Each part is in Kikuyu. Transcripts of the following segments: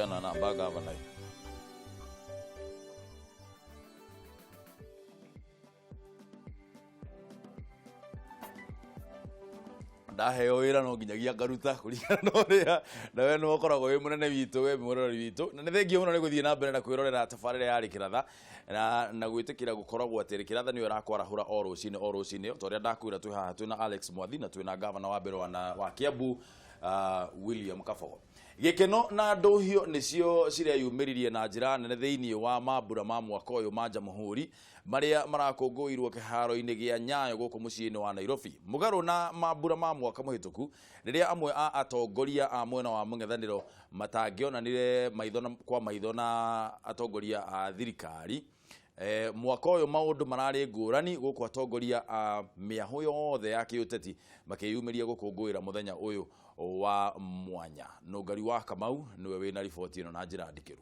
Heana namba gavana. Ndaheo wĩra no nginyagia ngaruta kũringana na ũrĩa na we nĩwe ũkoragwo wĩ mũnene witũ, we mwĩroreri witũ, na nĩ thengiũ mũno nĩ gũthiĩ na mbere na kwĩrorera tabarĩra ya Rĩkĩratha na gwĩtĩkĩra gũkoragwo atĩ Rĩkĩratha nĩyo ĩrakwarahũra o rũcinĩ o rũcinĩ. Ta ũrĩa ndakwĩra, twĩ haha twĩna Alex Mwathi na twĩna gavana wa mbere wa Kiambu, William Kabogo. Gĩkeno na ndũhio nĩcio cireyumĩririe na njĩra nene thĩinĩ wa mambura ma mwaka ũyũ ma Jamhuri marĩa marakũngũĩirwo kĩharo-inĩ gĩa Nyayo gũkũ mũciĩ-inĩ wa Nairobi. Mũgarũ na mambura ma mwaka mũhĩtũku rĩrĩa amwe a atongoria a mwena wa mũng'ethanĩro matangĩonanire maitho kwa maitho na atongoria a thirikari, mwaka ũyũ maũndũ mararĩ ngũrani gũkũ atongoria a mĩahũ yothe ya kĩũteti makĩyumĩria gũkũngũĩra mũthenya ũyũ wa mwanya. Nũngari wa Kamau nĩwe wĩna riboti ĩno na njĩra ndikĩru.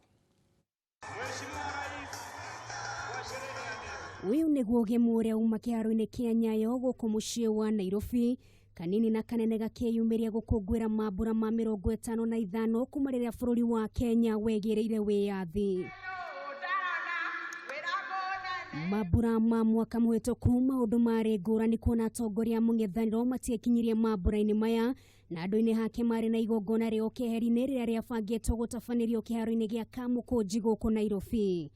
Ũyũ nĩguo ũgemu ũrĩa uma kĩharo-inĩ kĩa Nyayo gũkũ mũciĩ wa Nairobi, kanini na kanene gakĩyumĩria gũkũngũĩra mambura ma 55 kuma rĩrĩa bũrũri wa Kenya wegĩrĩire wĩyathi. Mambura ma mwaka mũhĩtũku maũndũ marĩ ngũrani kuona atongoria a mũng'ethanĩro matiekinyirie mambura-inĩ maya, na andũ-inĩ hake marĩ na igongona rĩao keheri-inĩ rĩrĩa rĩabangĩtwo gũtabanĩrio kĩharo-inĩ gĩa Kamũkũnji gũkũ Nairobi.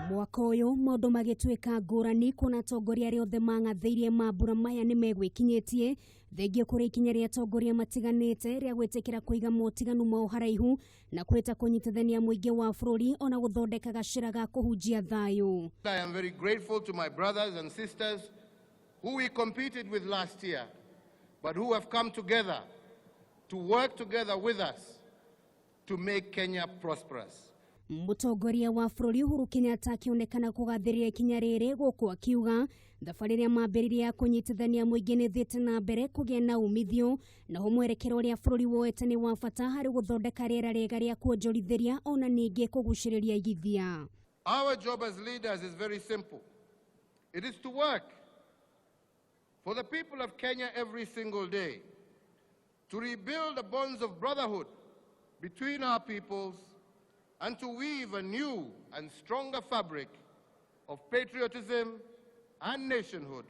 Mwaka ũyũ maũndũ magĩtuĩka ngũrani kuona atongoria arĩa othe mang'athĩirie mambura maya nĩ megwĩkinyĩtie, thengia kũrĩ ikinya rĩa atongoria matiganĩte rĩa gwĩtĩkĩra kũiga motiganu mao haraihu na kwĩta kũnyitithania mũingĩ wa bũrũri ona gũthondeka gacĩra ga kũhunjia thayũ. I am very grateful to my brothers and sisters who we competed with last year, but who have come together to work together with us to make Kenya prosperous. Mũtongoria wa bũrũri Uhuru Kenyatta akĩonekana kũgathĩrĩria ikinya rĩrĩ gũkũ akiuga thabarĩ ĩrĩa mambĩrĩria ya kũnyitithania mũingĩ nĩ ĩthiĩte na mbere kũgĩa na umithio, naho mwerekero ũrĩa bũrũri woete nĩ wa bata harĩ gũthondeka rĩera rĩega rĩa kuonjorithĩria ona ningĩ kũgucĩrĩria igithia. Our job as leaders is very simple. It is to work for the people of Kenya every single day, to rebuild the bonds of brotherhood between our peoples and to weave a new and stronger fabric of patriotism and nationhood.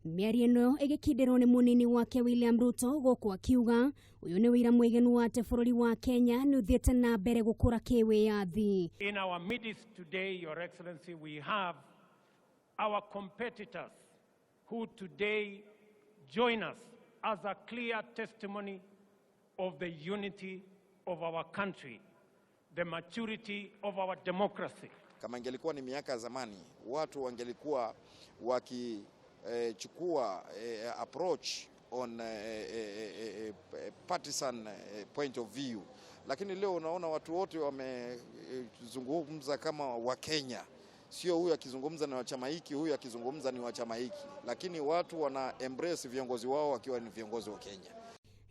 Mĩario ĩno ĩgĩkindĩrwo nĩ mũnini wake William Ruto gũkũ akiuga ũyũ nĩ ũira mwĩgenu wa atĩ bũrũri wa Kenya nĩ ũthiĩte na mbere gũkũra kĩwĩyathi. In our midst today, Your Excellency, we have our competitors who today join us as a clear testimony of the unity of our country, the maturity of our democracy. Kama ingelikuwa ni miaka ya zamani, watu wangelikuwa wakichukua approach on partisan point of view, lakini leo unaona watu wote wamezungumza kama Wakenya. Sio huyu akizungumza ni wa chama hiki, huyu akizungumza ni wa chama hiki, lakini watu wana embrace viongozi wao wakiwa ni viongozi wa Kenya.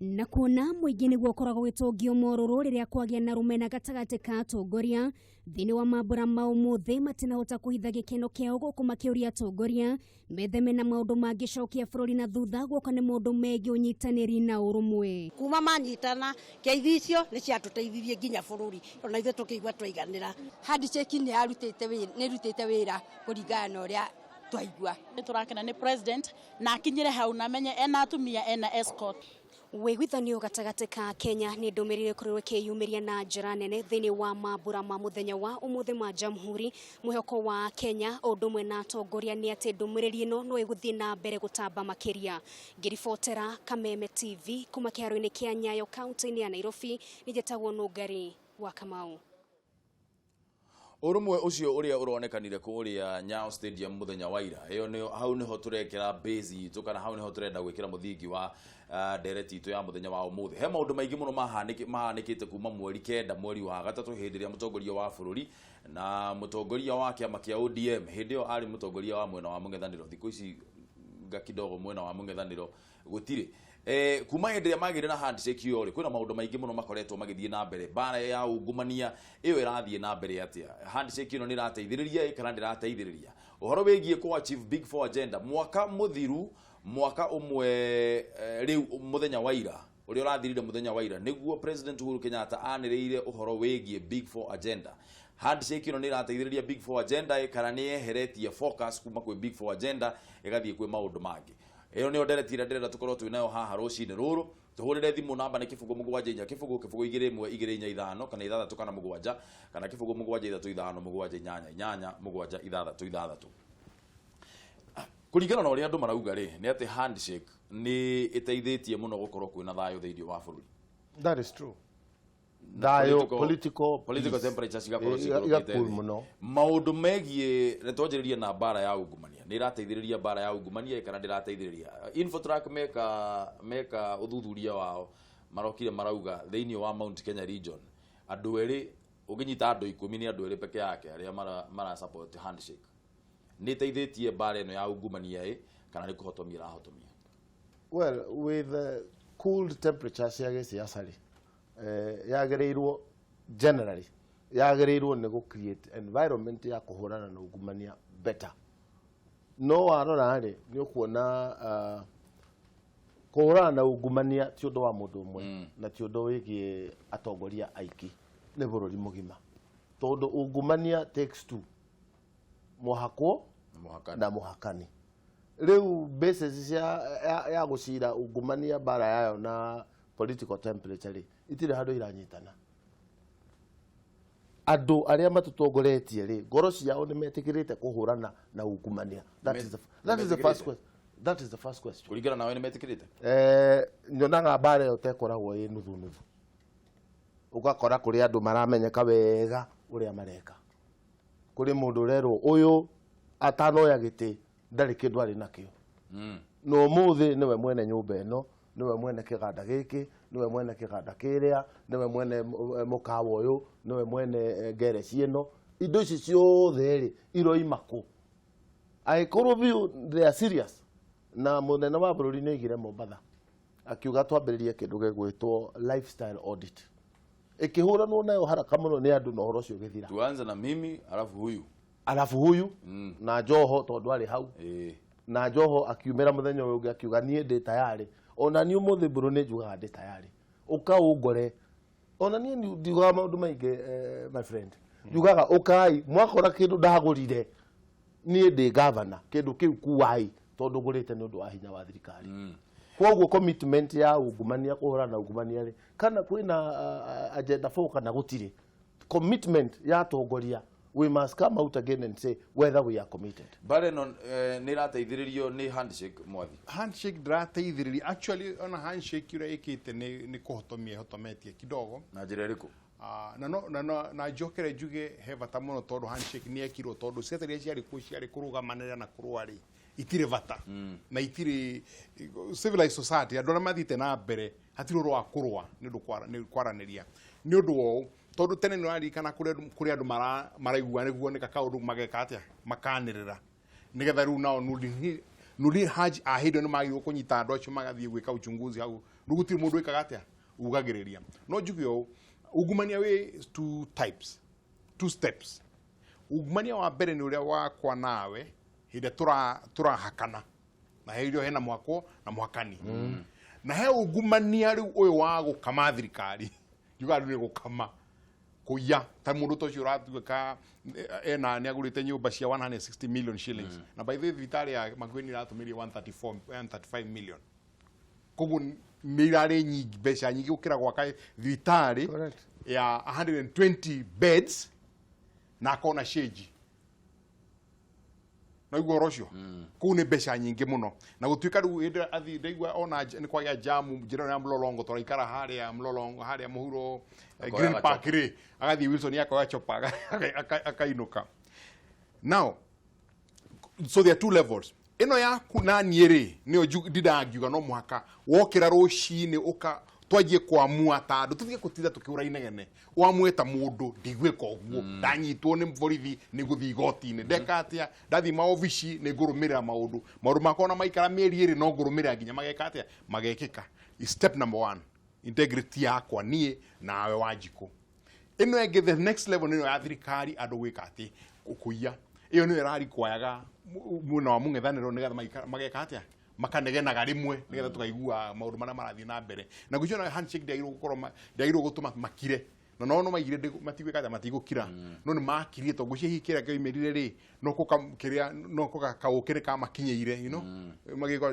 Na kuona mũingĩ nĩguo ũkoragwo ũgĩtũngio morũrũ rĩrĩa kwagĩa na rũmena gatagatĩ ka atongoria thĩinĩ wa mambura ma ũmũthĩ, matinahota kũhitha gĩkeno kĩao gũkũ makĩũria atongoria metheme na maũndũ mangĩcokia bũrũri na thutha guoka nĩ maũndũ megiĩ ũnyitanĩri na ũrũmwe. Kuma manyitana ngeithi icio nĩ ciatũteithirie nginya bũrũri ona ithuĩ tũkĩigua twaiganĩra. Handshake nĩ yarutĩte wĩra, nĩ ĩrutĩte wĩra kũringana na ũrĩa twaigua. Nĩ tũrakena nĩ president na akinyire hau na amenye ena atumia ena escort. Wĩiguithanio gatagatĩ ka Kenya nĩ ndũmĩrĩri ĩkorirwo ĩkĩyumĩria na njĩra nene thĩinĩ wa mambura ma mũthenya wa ũmũthĩ ma Jamhuri. Mwĩhoko wa Kenya o ũndũ ũmwe na atongoria nĩ atĩ ndũmĩrĩri ĩno no ĩgũthiĩ na mbere gũtamba makĩria. Ngĩribotera Kameme TV kuma kĩharo-inĩ kĩa Nyayo kaunti-inĩ ya Nairobi, nĩ njĩtagwo Nũngari wa Kamau. Ũrũmwe ũcio ũrĩa ũronekanire kũrĩa Nyayo Stadium mũthenya wa ira, ĩyo nĩyo hau nĩho tũrekĩra base itũ, kana hau nĩho tũrenda gwĩkĩra mũthingi wa ndereti itũ ya mũthenya wa ũmũthĩ. He maũndũ maingĩ mũno mahanĩkĩte kuma mweri 9 mweri wa gatatũ, hĩndĩ ĩrĩa mũtongoria wa bũrũri na mũtongoria wa kĩama kĩa ODM, hĩndĩ ĩyo arĩ mũtongoria wa mwena wa mũng'ethanĩro, thikũ ici nga kidogo mwena wa mũng'ethanĩro gũtirĩ. Kuma hĩndĩ ĩrĩa magĩire na handshake ĩyo rĩ, kwĩna maũndũ maingĩ mũno makoretwo magĩthiĩ na mbere. Mbara ya ungumania ĩyo ĩrathiĩ na mbere atĩa? Handshake ĩno nĩ ĩrateithĩrĩria kana ndĩrateithĩrĩria ũhoro wĩgiĩ kũ achieve Big Four agenda? Mwaka mũthiru, mwaka ũmwe rĩu mũthenya wa ira. Ũrĩa ũrathirire mũthenya wa ira nĩguo President Uhuru Kenyatta anĩrĩire ũhoro wĩgiĩ Big Four agenda. Handshake ĩno nĩ ĩrateithĩrĩria Big Four agenda ĩ, kana nĩ yeheretie focus kuma kwĩ Big Four agenda ĩgathiĩ kwĩ maũndũ mangĩ? Ĩyo nĩyo ndereti ĩrĩa ndĩrenda tũkorwo twĩ nayo haha rũcinĩ rũrũ. Tũhũrĩre thimũ, namba nĩ 0 7 4 0 0 2 1 2 4 5 kana 6 kana 7 kana 0 7 3 5 7 8 8 7 6 6. Kũringana na ũrĩa andũ marauga rĩ, nĩ atĩ handshake nĩ ĩteithĩtie mũno gũkorwo kwĩna thayũ thĩinĩ wa bũrũri. That is true. Thayũ, political political peace. Temperature cigakorwo ciikũrũkĩte igacool thĩ. Mũno. Maũndũ megiĩ nĩ twanjĩrĩrie na mbara ya ungumania, nĩ ĩrateithĩrĩria mbara ya ungumania kana ndĩrateithĩrĩria? Infotrack meka ũthuthuria wao, marokire marauga thĩinĩ wa Mount Kenya region andũ erĩ, ũngĩnyita andũ 10 nĩ andũ erĩ peke yake arĩa mara support handshake. Nĩ ĩteithĩtie mbara ĩno ya ungumania ĩ, kana nĩ kũhotomia ĩrahotomia? Well, with cooled temperatures cia gĩsiasa rĩ, yagĩrĩirwo, generally yagĩrĩirwo nĩ gũ create environment ya kũhũrana na ungumania better. No warora rĩ, nĩ ũkuona kũhũrana na ungumania ti ũndũ wa mũndũ ũmwe na ti ũndũ wĩgiĩ atongoria aingĩ, nĩ bũrũri mũgima, tondũ ungumania takes two, mũhakwo mũhakani. Na mũhakani. Rĩu basis cia ya gũcira ungumania, mbara yayo na political temperature rĩ, itirĩ handũ iranyitana. Andũ arĩa matũtongoretie rĩ, ngoro ciao nĩ metĩkĩrĩte kũhũrana na ungumania? That is the first question. That is the first question. Kũringana nawe nĩ metĩkĩrĩte? Nyonaga mbara ĩyo ta ĩkoragwo ĩ nuthu nuthu. Ũgakora kũrĩ andũ maramenyeka wega ũrĩa mareka, kũrĩ mũndũ ũrerwo ũyũ atanoya gĩtĩ ndarĩ kĩndũ arĩ nakĩo, na ũmũthĩ nĩwe mwene nyũmba ĩno, nĩwe mwene kĩganda gĩkĩ, nĩwe mwene kĩganda kĩrĩa, nĩwe mwene mũkawa ũyũ, nĩwe mwene ngereci ĩno. Indo ici ciothe rĩ, iroima kũ? Angĩkorwo biũ they are serious, na mũnene wa bũrũri nĩ oigire Mombatha akiuga twambĩrĩrie kĩndũ gĩgwĩtwo lifestyle audit, ĩkĩhũranwo nayo haraka mũno nĩ andũ na ũhoro ũcio ũgĩthira. Tuanze na mimi, alafu huyu. Alafu huyu na Joho, tondũ arĩ hau. Na Joho akiumĩra mũthenya ũyũ ũngĩ akiuga niĩ ndĩ tayarĩ. Ona niĩ ũmũthĩ mbũrũ nĩ njugaga ndĩ tayarĩ, ũka ũngore. Ona niĩ ndiugaga maũndũ maingĩ, my friend, njugaga ũkai mwakora kĩndũ ndagũrire niĩ ndĩ gavana, kĩndũ kĩu kuai, tondũ ngũrĩte nĩ ũndũ wa hinya wa thirikari. Koguo commitment ya ungumania, kũhũrana na ungumania rĩ, kana kwĩna agenda 4 kana gũtirĩ commitment ya atongoria, we must come out again and say whether we are committed. Mbara ĩno nĩ ĩrateithĩrĩrio nĩ handshake, mwathi? Handshake ndĩrateithĩrĩria actually. Ona handshake ũrĩa ĩkĩte nĩ kũhotomia ĩhotometie kidogo. Na njĩra ĩrĩkũ? Ah, na no na njokere njuge he bata mũno, tondũ handshake nĩ yekirwo tondũ ciaca iria ciarĩ kuo ciarĩ kũrũgamanĩra na kũrũa rĩ, itirĩ bata na itirĩ civilized society. Andũ arĩa mathiĩte na mbere hatirĩ ũhoro wa kũrũa nĩ ũndũ nĩ kwaranĩria nĩ ũndũ wa ũũ, tondũ tene nĩ ũraririkana kũrĩ andũ maraigua nĩguo nĩka kaũndũ mageka atĩa, makanĩrĩra nĩgetha rĩu nao Nurdin Haji ahĩndĩ nĩ magĩrĩirwo kũnyita andũ acio magathiĩ gwĩka uchunguzi hau. Rĩu gũtirĩ mũndũ wĩkaga atĩa, ugagĩrĩria. No njuge ũũ, ungumania wĩ two types, two steps. Ungumania wa mbere nĩ ũrĩa wakwa nawe hĩndĩ ĩrĩa tũrahakana na he irio hena mwakwo na mwakani, na he ungumania rĩu ũyũ wa gũkama thirikari. Njugaga rĩu nĩ gũkama, kũiya, ta mũndũ ta ũcio ũratuĩka ena nĩ agũrĩte nyũmba cia 160 million shillings, na by the way thibitarĩ ya Makueni ĩratũmĩrie 134, 135 million. Koguo nĩ irarĩ nyingĩ, mbeca nyingĩ gũkĩra gwaka thibitarĩ ya 120 beds na akona cĩnji naigua ũhoro ũcio. Kũu nĩ mbeca nyingĩ mũno, na gũtuĩka rĩu hĩndĩ ĩrĩa athiĩ ndaigua ona nĩ kwagĩa jamu njĩra ĩno ya Mlolongo, tũraikara harĩa Mlolongo, harĩa mũhuro Akoya Green Park rĩ, agathiĩ Wilson akoya chopa akainũka. Now, so there are two levels. Ĩno yaku na niĩ rĩ, nĩyo ndindaga ngiuga no mũhaka wokĩra rũcinĩ ũka twanjie kwamua ta andũ, tũtige gũtinda tũkĩũra inegene. Wamue ta mũndũ, ndigwĩka ũguo, ndanyitwo nĩ borithi nĩ ngũthiĩ igoti-inĩ, ndeka atĩa, ndathiĩ maobici nĩ ngũrũmĩrĩra maũndũ makwa, na maikara mĩeri 2 no ngũrũmĩrĩra nginya mageka atĩa, magekĩka. Step number one, integrity yakwa niĩ nawe Wanjikũ. Ĩno ĩngĩ, the next level, nĩyo ya thirikari, andũ gwĩka atĩ kũiya. Ĩyo nĩyo ĩrarikwayaga mwena wa mũng'ethanĩro nĩgetha mageka atĩa, Makanegenaga rĩmwe nĩgetha tũkaigua maũndũ marĩa marathiĩ na mbere. Na ngwĩciria ona handshake ndĩagĩrĩirwo gũkorwo ndĩagĩrĩirwo gũtũma makire, na no maigire matigwĩka atĩa, matigũkira, no nĩ makirie tondũ ngwĩciria hihi kĩrĩa kĩoimĩrire rĩ, no kũka kĩrĩa no kũka kaũkĩ nĩ kamakinyĩire, magĩkora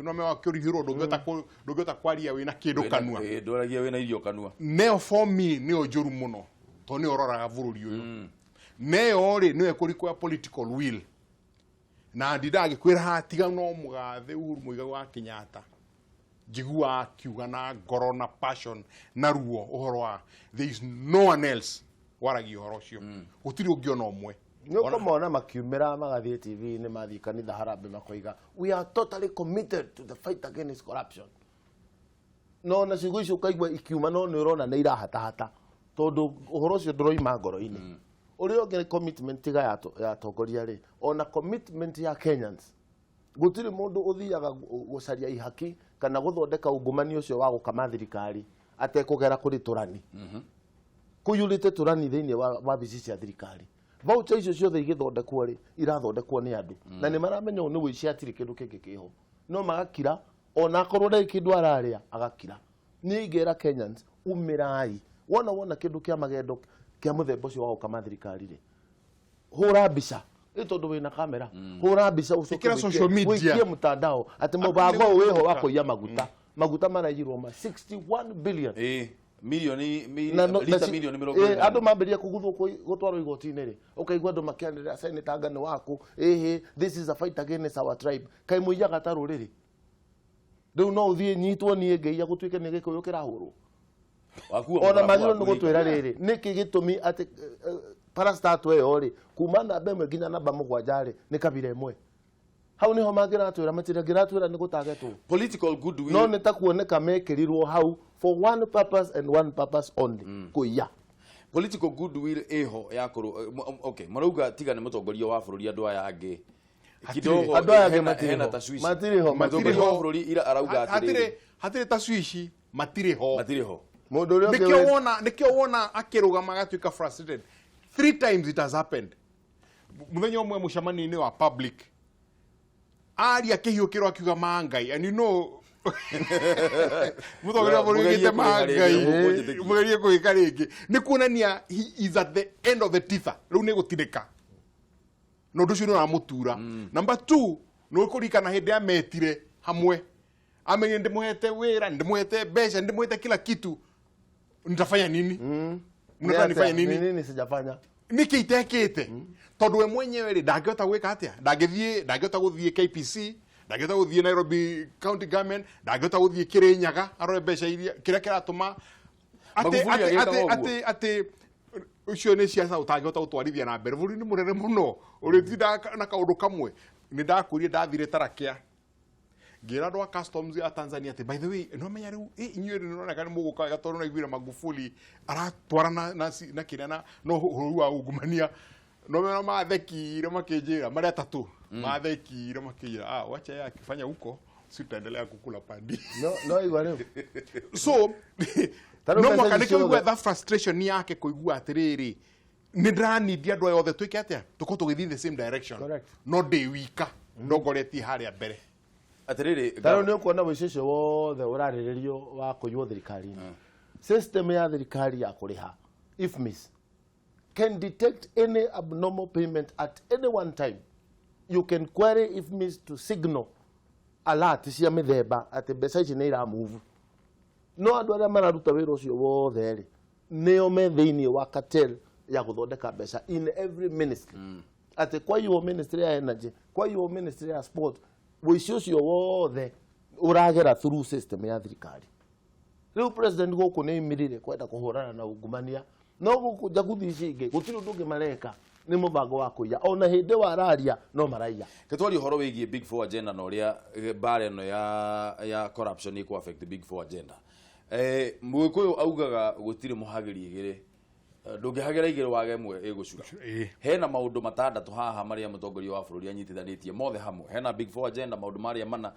no mewakĩũrihĩrwo, ndũngĩhota kwaria wĩna kĩndũ kanua. Ndwaragia wĩna irio kanua. Neo for me nĩyo njũru mũno tondũ nĩyo ũroraga bũrũri ũyũ. Neyo rĩ, nĩyo ĩkũrikwa political will, na ndindaga ngĩkwĩra haha, tiga no mũgathe Uhuru Muigai wa Kenyatta njiguaga akiuga na ngoro na passion na ruo ũhoro wa, there is no one else waragia ũhoro ũcio, gũtirĩ ũngĩ ona ũmwe. Nĩ ũkũmona makiumĩra magathiĩ TV-inĩ, mathiĩ kanitha harambĩ, makoiga, "We are totally committed to the fight against corruption," no na ciugo icio ũkaigua ikiuma, no nĩ ũrona nĩ irahatahata tondũ ũhoro ũcio ndũroima ngoro-inĩ. Ũrĩa ũngĩ, commitment tiga ya atongoria rĩ, ona commitment ya Kenyans, gũtirĩ mũndũ ũthiaga gũcaria ihaki kana gũthondeka ungumania ũcio wa gũkama thirikari atekũgera kũrĩ tũrani. Kũiyũrĩte tũrani thĩinĩ wa wabici cia thirikari. Voucher icio ciothe igĩthondekwo rĩ, irathondekwo nĩ andũ na nĩ maramenya ũũ nĩ wĩici, hatirĩ kĩndũ kĩngĩ kĩho, no magakira. Ona akorwo ndarĩ kĩndũ ararĩa, agakira. Niĩ ingĩra Kenyans, umĩrai. Wona kĩndũ kĩa magendo kĩa mũthemba ũcio wa gũkama thirikari rĩ, hũra mbica ĩ, tondũ wĩna kamera, hũra mbica ũcoke Ĩkĩra social media. Wĩikie mtandao atĩ mũbango ũyũ wĩho wa kũiya maguta. Maguta maraiyirwo ma 61 billion. Ĩ milioni Na lita milioni mĩrongo ĩnana. Andũ mambĩrĩria kũguthwo gũtwarwo igoti-inĩ rĩ, ũkaigua andũ makĩanĩrĩra, "Senator anga nĩ waku, ĩhĩ, this is a fight against our tribe." Kaĩ mũiyaga ta rũrĩrĩ? Rĩu no ũthiĩ nyitwo niĩ ngĩiya gũtuĩke nĩ Gĩkũyũ kĩrahũrwo? Wakuo Ona mũthako magĩrĩirwo nĩ waku. gũtwĩra rĩrĩ, nĩkĩ gĩtũmi atĩ parastato ĩyo rĩ, kuma namba 1 nginya namba 7 rĩ, nĩ kabira ĩmwe? Hau niho mangĩratwĩra, matirangĩratwĩra nĩ gũtagetwo. Political goodwill. No nĩ ta kuoneka mekĩrirwo hau for one purpose and one purpose only, kũiya. Political goodwill ĩho ya kũrũ, okay, marauga tiga nĩ mũtongoria wa bũrũri, andũ aya angĩ kidogo Andũ aya angĩ hena matirĩ hena ho. tashwishi. Matirĩ ho. Mũtongoria wa bũrũri ira arauga Hatirĩ atĩrĩrĩ, hatirĩ tacwici, matirĩ ho. Matirĩ ho. Mũndũ ũrĩa ũngĩ Nĩkĩo wona, nĩkĩo wona akĩrũgama agatuĩka frustrated. Three times it has happened. Mũthenya ũmwe mũcemanio-inĩ wa public aria kĩhiũkĩro akiuga mangai, and mũtongoria wa bũrũri Mũgerie augĩte kũrĩha mangai. rĩngĩ, mũkũnjĩtĩkia. Mũgerie kũgĩka rĩngĩ nĩ kuonania he is at the end of the tether, rĩu nĩ gũtinĩka, na ũndũ ũcio nĩ ũramũtura. Number two, nĩ ũkũririkana hĩndĩ ya metire hamwe, amenye ndĩmũhete wĩra, ndĩmũhete mbeca, ndĩmũhete kila kitu, nitafanya nini? Mnataka nifanye Nĩ nini? nini sijafanya? Nĩkĩ itekĩte? Tondũ we mwenyewe rĩ, ndangĩhota gwĩka atĩa, ndangĩthiĩ, ndangĩhota gũthiĩ KPC, ndangĩhota gũthiĩ Nairobi County Government, ndangĩhota gũthiĩ Kĩrĩnyaga arore mbeca iria kĩrĩa kĩratũma atĩ Magufuli atĩ agĩkaga atĩ ũguo. atĩ ũcio nĩ ciaca ũtangĩhota gũtwarithia na mbere. Bũrũri nĩ mũnene mũno, ũrĩtindaga na kaũndũ kamwe. Nĩ ndakwĩrire ndathire Tarakia, ngĩra andũ a customs ya Tanzania atĩ, by the way, no menya rĩu inyuĩ nĩ ũroneka nĩ mũgũka wega tondũ naiguire Magufuli aratwarana na kĩrĩa na no ũhũri wa ungumania. No mena mathekire makĩnjĩra, marĩ atatũ mathekire makĩnjĩra, "Ah, wacha yeye akifanya huko, si tutaendelea kukula pandi." No igua rĩu. So Ta rĩu no mwaka message nĩkĩo igua ciothe. that frustration yake kũigua atĩrĩrĩ, nĩ ndĩranindia andũ aya othe twĩke atĩa, tũkorwo tũgĩthiĩ in the same direction, Correct. no ndĩ wika ndongoretie harĩa mbere. Atĩrĩrĩ, Ta rĩu nĩ ũkuona wĩici ũcio wothe ũrarĩrĩrio wa kũiywo thirikari-inĩ, system ya thirikari ya kũrĩha IFMIS can detect any abnormal payment at any one time. You can query IFMIS to signal alert cia mĩthemba atĩ mbeca ici nĩ iramove. No andũ arĩa mararuta wĩra ũcio wothe rĩ, nĩo me thĩinĩ wa cartel ya gũthondeka mbeca in every ministry, atĩ kwaiywo ministry ya energy, kwaiywo ministry ya sport, wĩici ũcio wothe ũragera through system ya thirikari. Rĩu president gũkũ nĩ aimirire kwenda kũhũrana na ungumania, no gũkũ njaguthi ici ingĩ gũtirĩ ũndũ ũngĩ mareka, nĩ mũbango wa kũiya. Ona hĩndĩ wararia no maraiya. Ketwaria ũhoro wĩgiĩ Big Four agenda na ũrĩa mbara ĩno ya corruption ĩkũ affect the Big Four agenda. Mũgĩkũyũ augaga gũtirĩ mũhagĩri igĩrĩ. Ndũngĩhagĩra igĩrĩ wage ĩmwe ĩgũcura. Hena maũndũ matandatũ haha marĩa mũtongoria wa bũrũri anyitithanĩtie mothe hamwe. Hena Big Four agenda, maũndũ marĩa mana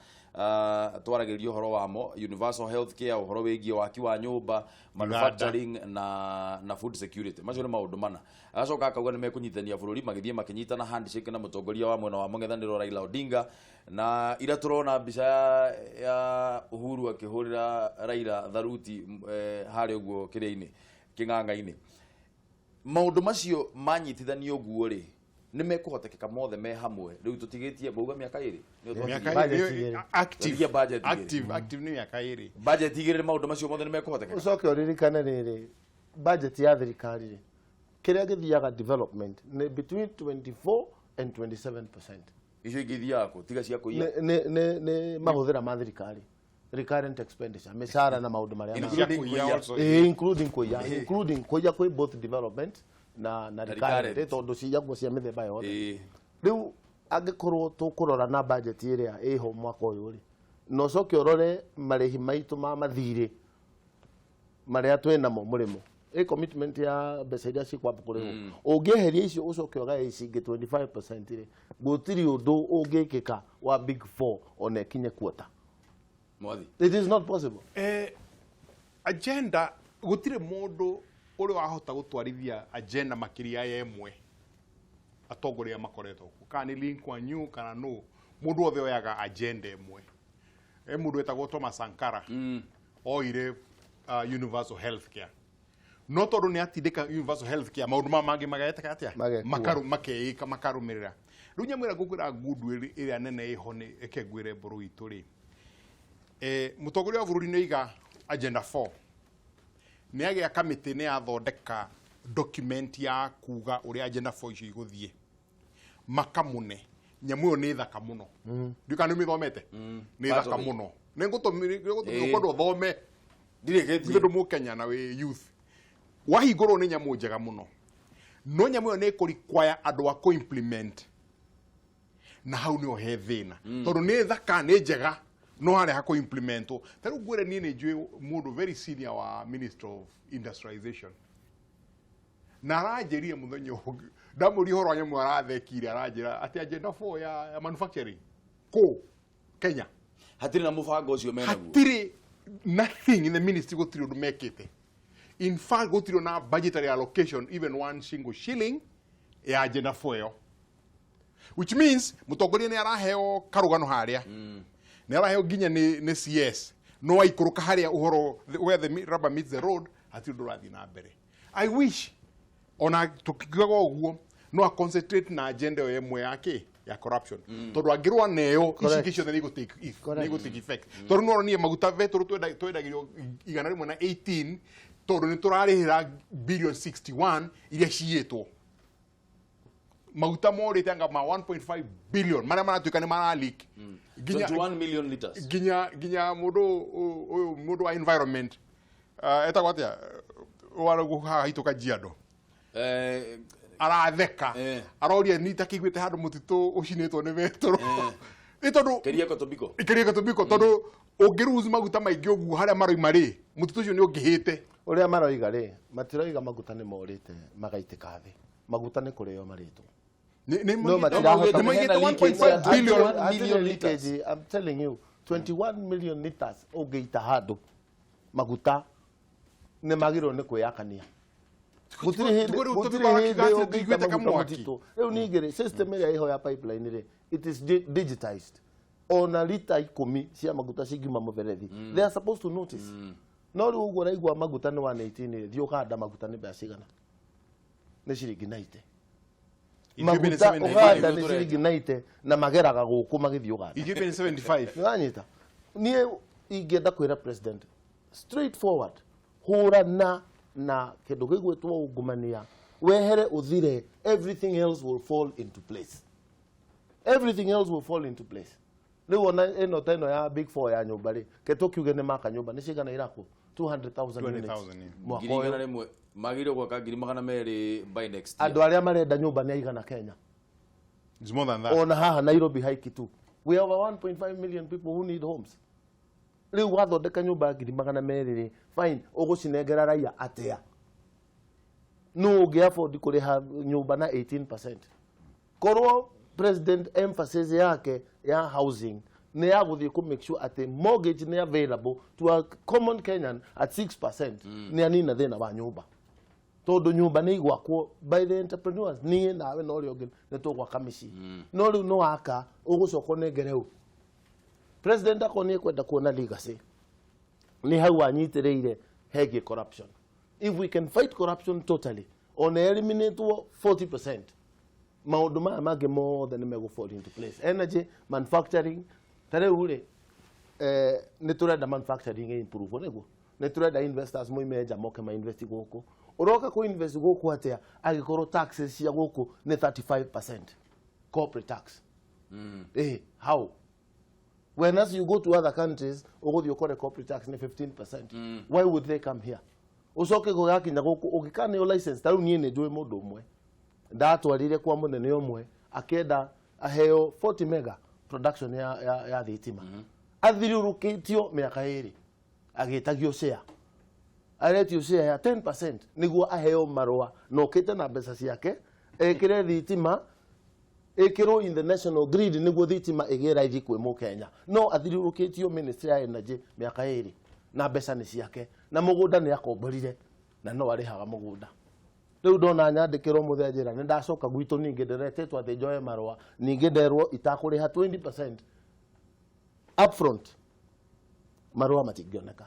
twaragĩrĩria ũhoro wamo, universal health care, ũhoro wĩgiĩ waki wa nyũmba, manufacturing na food security. Macio nĩ maũndũ mana. Agacoka akauga nĩ mekũnyitithania bũrũri, magĩthiĩ makĩnyitana handshake na mũtongoria wa mwena wa mũng'ethanĩro Raila Odinga. Na ira tũrona mbica ya Uhuru akĩhũrĩra Raila tharuti harĩa ũguo kĩrĩa-inĩ, kĩng'ang'a-inĩ. Maũndũ macio manyitithanio ũguo rĩ, nĩ mekũhotekeka mothe me hamwe. Rĩu tũtigĩtie mauga mĩaka ĩrĩ. Nĩyo Mĩaka twatigie. ĩrĩ, active, Tũtigie budget igĩrĩ. Active, active nĩ mĩaka ĩrĩ. Budget igĩrĩ, maũndũ macio mothe nĩ mekũhotekeka. Ũcoke ũririkane rĩrĩ, budget ya thirikari rĩ, kĩrĩa gĩthiaga development nĩ between 24 and 27%. Icio ingĩ ithiaga kũ tiga cia kũiya? Nĩ mahũthĩra ma thirikari, recurrent expenditure, mĩcara na maũndũ marĩa Including mangĩ. kũiya also. Including kũiya, including kũiya kwĩ both development na recurrent. Recurrent, tondũ ciyagwo cia mĩthemba yothe. Rĩu angĩkorwo tũkũrora na budget ĩrĩa ĩho mwaka ũyũ rĩ, na ũcoke ũrore marĩhi maitũ ma mathirĩ marĩa twĩ namo mũrĩmo, ĩ commitment ya mbeca iria cikwamba kũrĩhwo, ũngĩeheria icio ũcoke ũgae ici ingĩ 25% rĩ, gũtirĩ ũndũ ũngĩkĩka wa Big Four ona ĩkinye kuota. Mwathi. It is not possible. Agenda gũtirĩ mũndũ ũrĩ wahota gũtwarithia agenda makĩria ya ĩmwe atongoria makoretwo kuo, kana nĩ Lee Kuan Yew kana no mũndũ wothe oyaga agenda ĩmwe. Mũndũ wetagwo Thomas Sankara oire universal health care, no tondũ nĩ atindĩka universal health care, maũndũ ma mangĩ mageteka atĩa? Magekua. Makeĩka makarũmĩrĩra. Rĩu nyamũ ĩrĩa ngũkwĩra ngundu ĩrĩa nene ĩho nĩ ĩke ngwĩre mbũrũ itũ rĩ, mũtongoria wa bũrũri nĩ oiga agenda 4 nĩ agĩa kamĩtĩ, nĩ yathondeka document ya kuga ũrĩa agenda 4 icio igũthiĩ makamũne. Nyamũ ĩyo nĩ thaka mũno, ndiũ kana nĩ ũmĩthomete? Nĩ Part thaka of it. mũno, nĩ ngũtũmĩra kwenda ũthome. Ndirĩkĩtie. Githĩ ndũ Mũkenya na wĩ youth wahingũrwo nĩ nyamũ njega mũno, no nyamũ ĩyo nĩ ĩkũrequire andũ a kũ-implement, na hau nĩho he thĩna, tondũ nĩ thaka, nĩ njega, no harĩa ha kũ-implementwo. Ta rĩu ngwĩre, niĩ nĩ njũĩ mũndũ very senior wa Minister of Industrialization, na aranjĩrire mũthenya ũngĩ ndamũria ũhoro wa nyamũ, arathekire, aranjĩra atĩ agenda 4 ya manufacturing kũ Kenya hatirĩ na mũbango ũcio menaguo. Hatirĩ nothing in the ministry, gũtirĩ ũndũ mekĩte. In fact, gũtirĩ na budgetary allocation, even one single shilling ya agenda 4 ĩyo, which means mũtongoria nĩ araheo karũgano harĩa, nĩ araheo nginya nĩ CS, no aikũrũka harĩa ũhoro where the rubber meets the road, hatirĩ ũndũ ũrathiĩ na mbere. I wish ona tũkiugaga ũguo no a concentrate na agenda ĩyo ĩmwe yake ya corruption, tondũ angĩrũa nayo ici ingĩ ciothe nĩ igũ take effect, tondũ nĩ ũronire maguta betũrũ twendagĩrio 118, tondũ nĩ tũrarĩhĩra billion 61 iria ciyĩtwo. Maguta morĩte anga ma 1.5 billion marĩa maratuĩka nĩ mara leak nginya 21 million liters. Nginya mũndũ ũyũ, mũndũ wa environment, etagwo atĩa, waragwo haha hitũ Kajiado, aratheka, aroria ni takĩiguĩte handũ mũtitũ ũcinĩtwo nĩ betũrũ, nĩ tondũ Keria Kotobiko. Keria Kotobiko, tondũ ũngĩruhusu maguta maingĩ ũguo harĩa maroima rĩ, mũtitũ ũcio nĩ ũngĩhĩte. Ũrĩa maroiga rĩ, matiroiga maguta nĩ morĩte magaitĩka thĩ, maguta nĩ kũrĩo marĩtwo. No matirahota. Nĩ maigĩte 1.5 billion. Hatirĩ leakage, I'm telling you, 21 million liters ũngĩita handũ maguta nĩ magĩrĩirwo nĩ kwĩyakania. Gũtirĩ hĩndĩ Tiguo rĩu gũtirĩ tũthiaga hĩndĩ kiuga atĩ ũngĩita tũiguĩte maguta kamwaki. mũtitũ. Rĩu ningĩ rĩ, system ĩrĩa ĩho ya pipeline rĩ, it is digitized. Ona lita 10 cia maguta cingiuma mũberethi, they are supposed to notice. No rĩu ũguo ũraigua maguta nĩ 118 rĩ, thiĩ Ũganda maguta nĩ mbeca cigana? Nĩ ciringi 90. Ethiopia nĩ Maguta 75. Ũganda nĩ ciringi 90 na mageraga gũkũ magĩthiĩ Ũganda. Ethiopia nĩ 75. Nĩwanyita? Niĩ ingĩenda kwĩra president straight forward, hũrana na kĩndũ gĩgwĩtwo ungumania, wehere ũthire, everything else will fall into place, everything else will fall into place. Rĩu ona ĩno ta ĩno ya Big Four ya nyũmba rĩ, ke tũkiuge nĩ maka nyũmba nĩ cigana irakwo? 200,000 units 20,000, yeah. mwaka ngiri igana ũyũ. rĩmwe magĩrĩirwo gwaka 200,000 by next year. Andũ arĩa marenda nyũmba nĩ aigana Kenya? It's more than that. Ona haha Nairobi haiki tu we have 1.5 million people who need homes. Rĩu wathondeka nyũmba 200,000 rĩ, fine, ũgũcinengera raia atĩa? No ũngĩ afford kũrĩha nyũmba na 18%? Korwo president emphasis yake ya housing nĩ ya gũthiĩ kũ make sure atĩ mortgage nĩ available to a common Kenyan at 6%, nĩ anina thĩna wa nyũmba, tondũ nyũmba nĩ igwakwo by the entrepreneurs. Niĩ nawe na ũrĩa ũngĩ nĩ tũgwaka mĩciĩ. No rĩu nĩ waka, ũgũcoka ũnengere ũ? President akorwo nĩ ekwenda kuona legacy, nĩ hau anyitĩrĩire hegiĩ corruption. If we can fight corruption totally, ona eliminatwo 40%, maũndũ maya mangĩ mothe nĩ megũ fall into place. Energy, manufacturing, ta rĩu rĩ, nĩ tũrenda manufacturing improve, nĩguo nĩ tũrenda investors moime nja moke ma invest gũkũ. Ũroka kũ invest gũkũ atĩa angĩkorwo taxes cia gũkũ nĩ 35% corporate tax? How? When as you go to other countries, ũgũthiĩ ũkore corporate tax nĩ 15%. Why would they come here? Ũcoke gũgakinya gũkũ ũngĩkaneo license. Ta rĩu niĩ nĩ njũĩ mũndũ ũmwe ndatwarire kwa mũnene ũmwe, akĩenda aheo 40 mega production ya thitima. Athiũrũrũkĩtio mĩaka 2 agĩtagio share, aretio share ya 10% nĩguo aheo marũa, na okĩte na mbeca ciake ekĩre thitima, ĩkĩrwo in the national grid nĩguo thitima ĩgĩe raithi kwĩ mũkenya. No athiũrũrũkĩtio Ministry ya Energy mĩaka 2, na mbeca nĩ ciake, na mũgũnda nĩ akomborire na no arĩhaga mũgũnda. Rĩu ndona nyandĩkĩrwo mũthenya, njĩra nĩ ndacoka gwitũ, ningĩ ndĩretĩtwo atĩ njoe marũa, ningĩ nderwo itakũrĩha 20% upfront marũa matingĩoneka.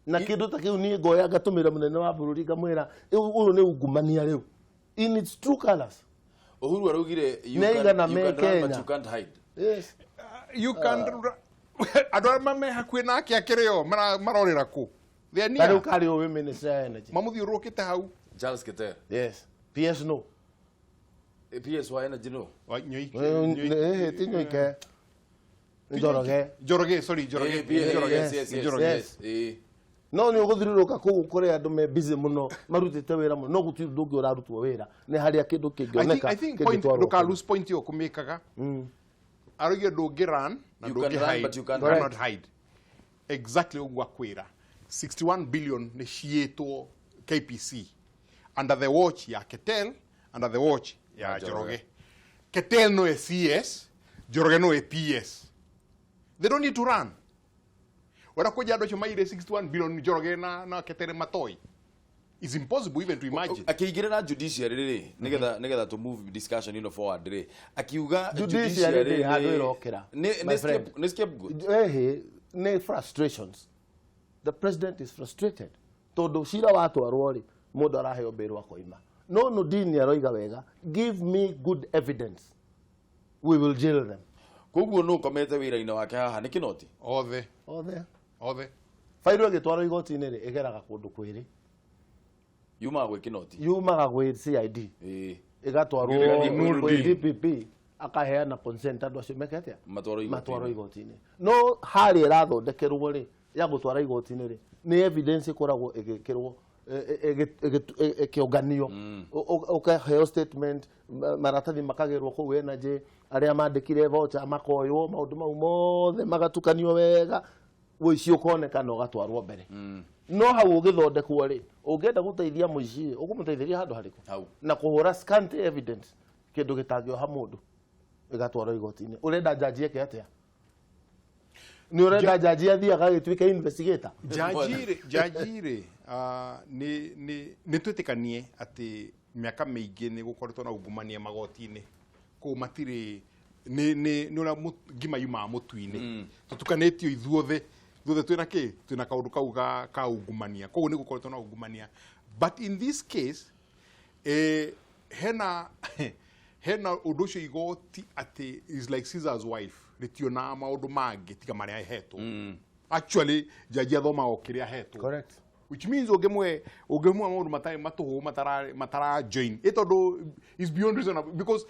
Na kĩndũ ta kĩu niĩ ngoya ngatũmĩra mũnene wa bũrũri, ngamwĩra ũyũ nĩ ungumania rĩu in its true colors. Uhuru araugire you Nĩ can, me you can run but Kenya. you can't hide. Yes. You can, andũ arĩa me hakuhĩ nake akĩrĩ o marorĩra kũ? They are Ta rĩu near. karĩ ũĩ Ministry ya Energy? Mamũthiũrũrũkĩte hau. Charles Keter. Yes, PS no. PS wa Energy no. Wa- Nyoike. Ti Nyoike, Njoroge. Njoroge, sorry, Njoroge. Eh, Njoroge. yes. Njoroge. Yes. No nĩ ũgũthiũrũrũka kũu kũrĩ andũ me busy mũno marutĩte wĩra mũno, no gũtirĩ ũndũ ũngĩ ũrarutwo wĩra nĩ harĩa kĩndũ kĩngĩoneka I think point kĩngĩtwarwo ndũka kũu. Lose point ĩyo kũmĩkaga aroige ndũngĩ run na You can ndũngĩ run, hide. but you can't You cannot hide. Exactly ũguo akwĩra, 61 billion nĩ ciĩtwo KPC under the watch ya Ketel, under the watch ya Ya Njoroge. Njoroge. Ketel no e CS, Njoroge no e PS. They don't need to run. Wera kũnja andũ acio maire 61 billion, Njoroge na Ketel matoi, is impossible even to imagine. Akĩingĩrĩra judiciary rĩ, nĩgetha to move discussion ĩno forward rĩ, akiuga Judiciary ndĩrĩ handũ ĩrokĩra, my friend. Nĩ scapegoat. Ehe, nĩ frustrations. The president is frustrated tondũ cira watwarwo rĩ, mũndũ araheo bail akoima. No Nudini aroiga wega, "Give me good evidence, we will jail them." Koguo nũ ũkomete wĩra-inĩ wake haha? Nĩ Kinoti? Othe. Othe. Othe. Bairũ ĩgĩtwarwo igoti-inĩ rĩ, ĩgeraga kũndũ kwĩrĩ. Yumaga gwĩ Kinoti. Yumaga gwĩ CID, ĩgatwarwo Ĩgathiĩ kwĩ kwĩ DPP, akaheana consent andũ acio meke atĩa? Matwarwo igoti-inĩ. Matwarwo igoti-inĩ. No harĩa ĩrathondekerwo rĩ, ya gũtwara igoti-inĩ rĩ, nĩ evidence ĩkoragwo ĩgĩkĩrwo, ĩkĩũnganio, ũkaheo statement, maratathi makagĩrwo kũu energy, arĩa mandĩkire voucher makoywo, maũndũ mau mothe magatukanio wega, ũici ũkoneka na ũgatwarwo mbere. No hau ũgĩthondekwo rĩ, ũngĩenda gũteithia mũici rĩ, ũkũmũteithĩria handũ harĩkũ? Hau. Na kũhũra scanty evidence, kĩndũ gĩtangĩoha mũndũ, ĩgatwarwo igoti-inĩ. Ũrenda jaji eke atĩa? Nĩ ũrenda jaji athiĩ agagĩtuĩka investigator? Jaji rĩ, nĩ twĩtĩkanie atĩ mĩaka mĩingĩ nĩ gũkoretwo na ungumania magoti-inĩ kũu, matirĩ nĩ ũrĩa ngima yumaga mũtu-inĩ, tũtukanĩtio ithuothe, ithuothe twĩna kĩ, twĩna kaũndũ kau ka ungumania. Koguo nĩ gũkoretwo na ungumania, but in this case, hena ũndũ ũcio igoti atĩ is like Caesar's wife, rĩtionaga maũndũ mangĩ tiga marĩa ahetwo. Actually, jaji athomaga o kĩrĩa ahetwo. Correct. Which means ũngĩmwe maũndũ matarĩ matũhũ, matara join ĩ, tondũ is beyond reasonable, because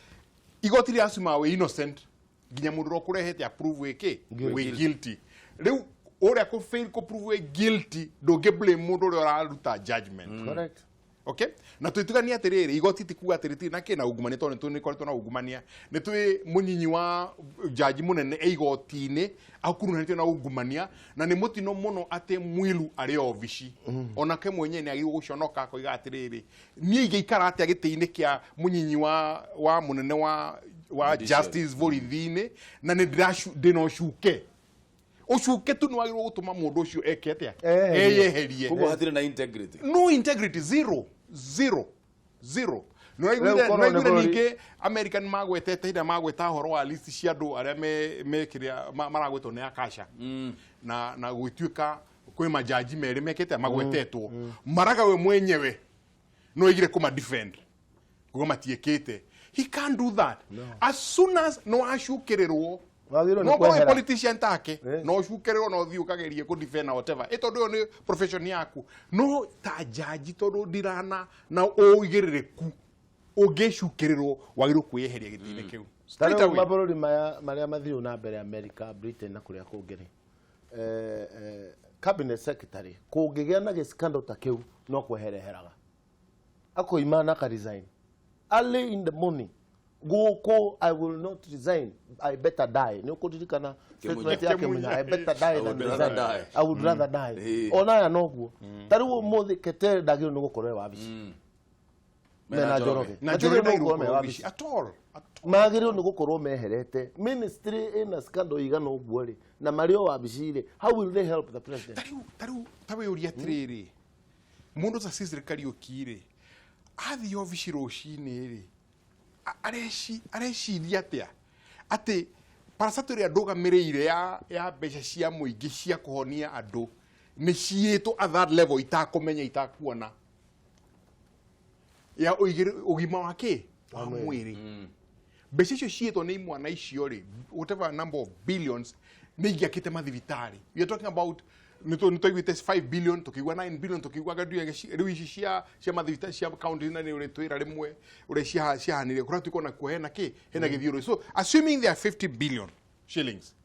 igoti rĩa assume wĩ innocent nginya mũndũ ũrĩa ũkũrehete approve wĩ kĩ, wĩ guilty. Rĩu ũrĩa kũ fail kũ prove wĩ guilty, ndũngĩ blame mũndũ ũrĩa ũraruta judgment. Correct. Okay, na twĩtuganie atĩrĩrĩ, igoti ti kuga atĩ rĩtirĩ na kĩna ungumania, tondũ nĩ nĩkoretwo na ungumania. Nĩ twĩ mũnyinyi wa jaji mũnene e igoti-inĩ akuruhanĩtio na ungumania, na nĩ mũtino mũno atĩ Mwilu arĩ obici. Onake mwenyewe nĩ agĩrĩirwo gũconoka, akoiga atĩrĩrĩ, niĩ ingĩikara atĩa gĩtĩ-inĩ kĩa mũnyinyi wa mũnene wa Judiciary. justice borithi-inĩ, na nĩ ndĩna ũcuke. Ũcuke tu nĩ wagĩrĩirwo gũtũma mũndũ ũcio eke atĩa? Eyeherie. Eyeherie. Koguo hatirĩ na integrity. No integrity, zero, zero, zero. Rĩu korwo nĩ Nĩraiguire bũrũri- ningĩ America nĩ magwetete hĩndĩ ĩrĩa magweta ũhoro wa list cia andũ arĩa me kĩrĩa maragwetwo nĩ Akasha, na gwĩtuĩka kwĩ majaji merĩ mekĩte magwetetwo. Maraga we mwenyewe no aigire kũma defend kuga matiĩkĩte. He can't do that. As soon as no acukĩrĩrwo, Wagĩrĩirwo nĩ no korwo wĩ kwehera. politician take, Yes. no ũcukĩrĩrwo, no ũthiĩ ũkagerie kũ defend na whatever, ĩ tondũ ĩyo nĩ profession yaku. No ta jaji, tondũ ndirana na ũigĩrĩrĩku, ũngĩcukĩrĩrwo wagĩrĩirwo kwĩyeheria gĩtĩ-inĩ kĩu Ta straight rĩu away. mabũrũri maya marĩa mathiũ na mbere, America, Britain na kũrĩa kũngĩ rĩ, cabinet secretary kũngĩgĩa na gĩskando ta kĩu, no kwehereheraga, akoima na akaresign early in the morning. Gũkũ, "I will not resign, I better die." Nĩ ũkũririkana statement ya Kĩmunya, "I better die I than would rather resign." die. I would rather die. Ona aya noguo. Ta rĩu ũmũthĩ Ketere ndagĩrĩirwo nĩ gũkorwo e wabici mena Njoroge. Na Njoroge Matiagĩrĩirwo nĩ ndagĩrĩirwo gũkorwo me gũkorwo wabici wabici at all. Magĩrĩirwo nĩ gũkorwo meherete ministry ĩna scandal igana ũguo rĩ, na marĩ o wabici rĩ, how will they help the president? Tarĩu ta wĩũria atĩrĩrĩ, mũndũ ta Cecil Kariũki rĩ, athiĩ obici rũcinĩ rĩ, areciria atĩa atĩ parastatal ĩrĩa ndũgamĩrĩire ya mbeca cia mũingĩ cia kũhonia andũ nĩ ciĩtwo at that level itakũmenya, itakuona ya ũgima wa kĩ wa mwĩrĩ? Mbeca icio ciĩtwo nĩ imwana icio rĩ, whatever number of billions, nĩ ingĩakĩte mathibitarĩ. We are talking about, nĩ twaiguĩte 5 billion, tũkĩigua 9 billion, tũkĩigua rĩu ici cia mathibitarĩ cia county, na nĩ ũrĩ twĩra rĩmwe ũrĩa ciahanire kũrĩa tuĩka nakuo hena kĩ, hena gĩthiũrũrĩ. So assuming they are 50 billion shillings,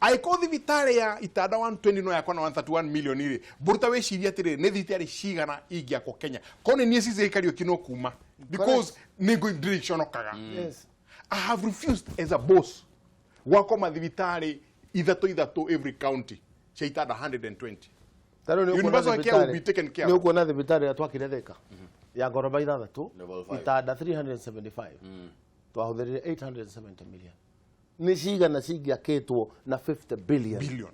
angĩkorwo thibitarĩ ya itanda 120 no yakwa na 131 million rĩ, mbũruta wĩcirie atĩrĩrĩ, nĩ thibitarĩ cigana ingĩakwo Kenya? Korwo nĩ niĩ Cecil Kariũki, no kuma, because nĩ ndĩrĩconokaga. I have refused as a boss gwakwo mathibitarĩ ithatũ ithatũ every county cia itanda 120. Ta rĩu nĩ ũkuona Universal care will be taken care nĩ of. ũkuona thibitarĩ ĩrĩa twakire Thika ya ngoroba ithathatũ, Level 5. itanda 375, twahũthĩrire 870 million. Nĩ cigana cingĩakĩtwo na 50 billion? Billion.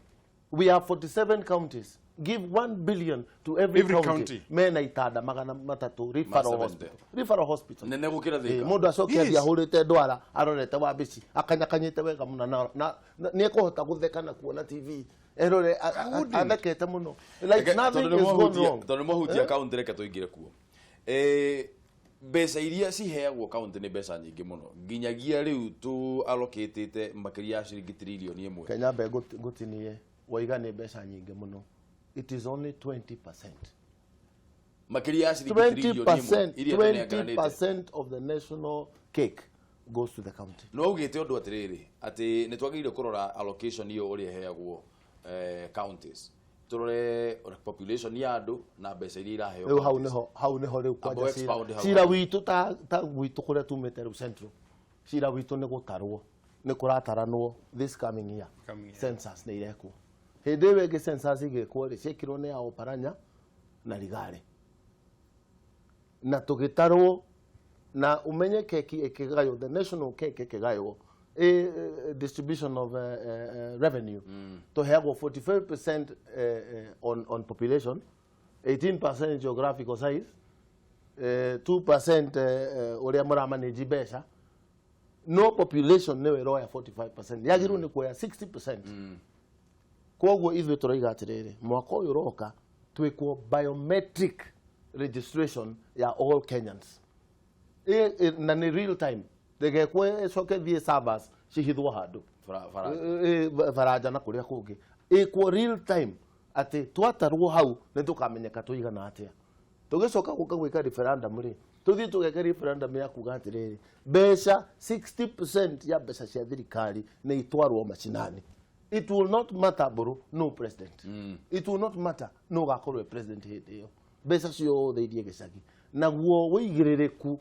We have 47 counties. Give 1 billion to every Every county, county. Mena itanda 300, referral 70. hospital, referral hospital Nene gũkĩra Thika. Mũndũ acoke athiĩ ahũrĩte ndwara, arorete wabici, akanyakanyĩte wega mũno, na nĩ ekũhota gũtheka na kuona TV erore athekete mũno like nothing Tondũ is nĩ gone mwahutia- wrong. tondũ nĩ mwahutia kaunti, reke tũingĩre kuo. Mbeca iria ciheagwo kaunti nĩ mbeca nyingĩ mũno, nginyagia rĩu tũ allocatĩte makĩria ya ciringi 1 trillion. Kenya mbe ngũtinie, waiga nĩ mbeca nyingĩ mũno, it is only 20%. Makĩria ya ciringi 1 trillion iria tũnengeranĩte. 20% of the national cake goes to the county. No augĩte ũndũ atĩrĩrĩ, atĩ nĩ twagĩrĩire kũrora allocation ĩyo ũrĩa ĩheagwo counties, tũrore population ya andũ na mbeca iria iraheo Rĩu hau counties. nĩho, hau nĩho rĩu Amba kwanja cira expound hau. cira witũ ta gwitũ kũrĩa tumĩte rĩu central, cira witũ nĩ gũtarwo, nĩ kũrataranwo this coming year. Coming year. Census nĩ irekwo. Hĩndĩ ĩyo ĩngĩ census igĩkwo rĩ, ciekirwo nĩ ya Oparanya na Rigare, na tũgĩtarwo na ũmenye keki ĩkĩgaywo, the national cake ĩkĩgaywo, distribution of revenue, tũheagwo 45% on population, 18% geographical size, 2% ũrĩa mũramanĩji mbeca. No population nĩyo ĩroya 45%, yagĩrĩirwo nĩ kuoya 60%. Koguo ithuĩ tũroiga atĩrĩrĩ, mwaka ũyũ ũroka twĩkwo biometric registration ya all Kenyans. Na nĩ real time, ndĩgekwo ĩcoke thiĩ servers cihithwo handũ. Baranja. Baranja na kũrĩa kũngĩ. Ĩkwo real time, atĩ twatarwo hau nĩ tũkamenyeka tũigana atĩa. Tũgĩcoka gũka gwĩka referendum rĩ, tũthiĩ tũgeke referendum ya kuga atĩrĩrĩ, mbeca 60% ya mbeca cia thirikari nĩ itwarwo macinani. It will not matter mbũrũ no president, it will not matter no gakorwo e president hĩndĩ ĩyo, mbeca ciothe irie gĩcagi. Naguo wĩigĩrĩrĩku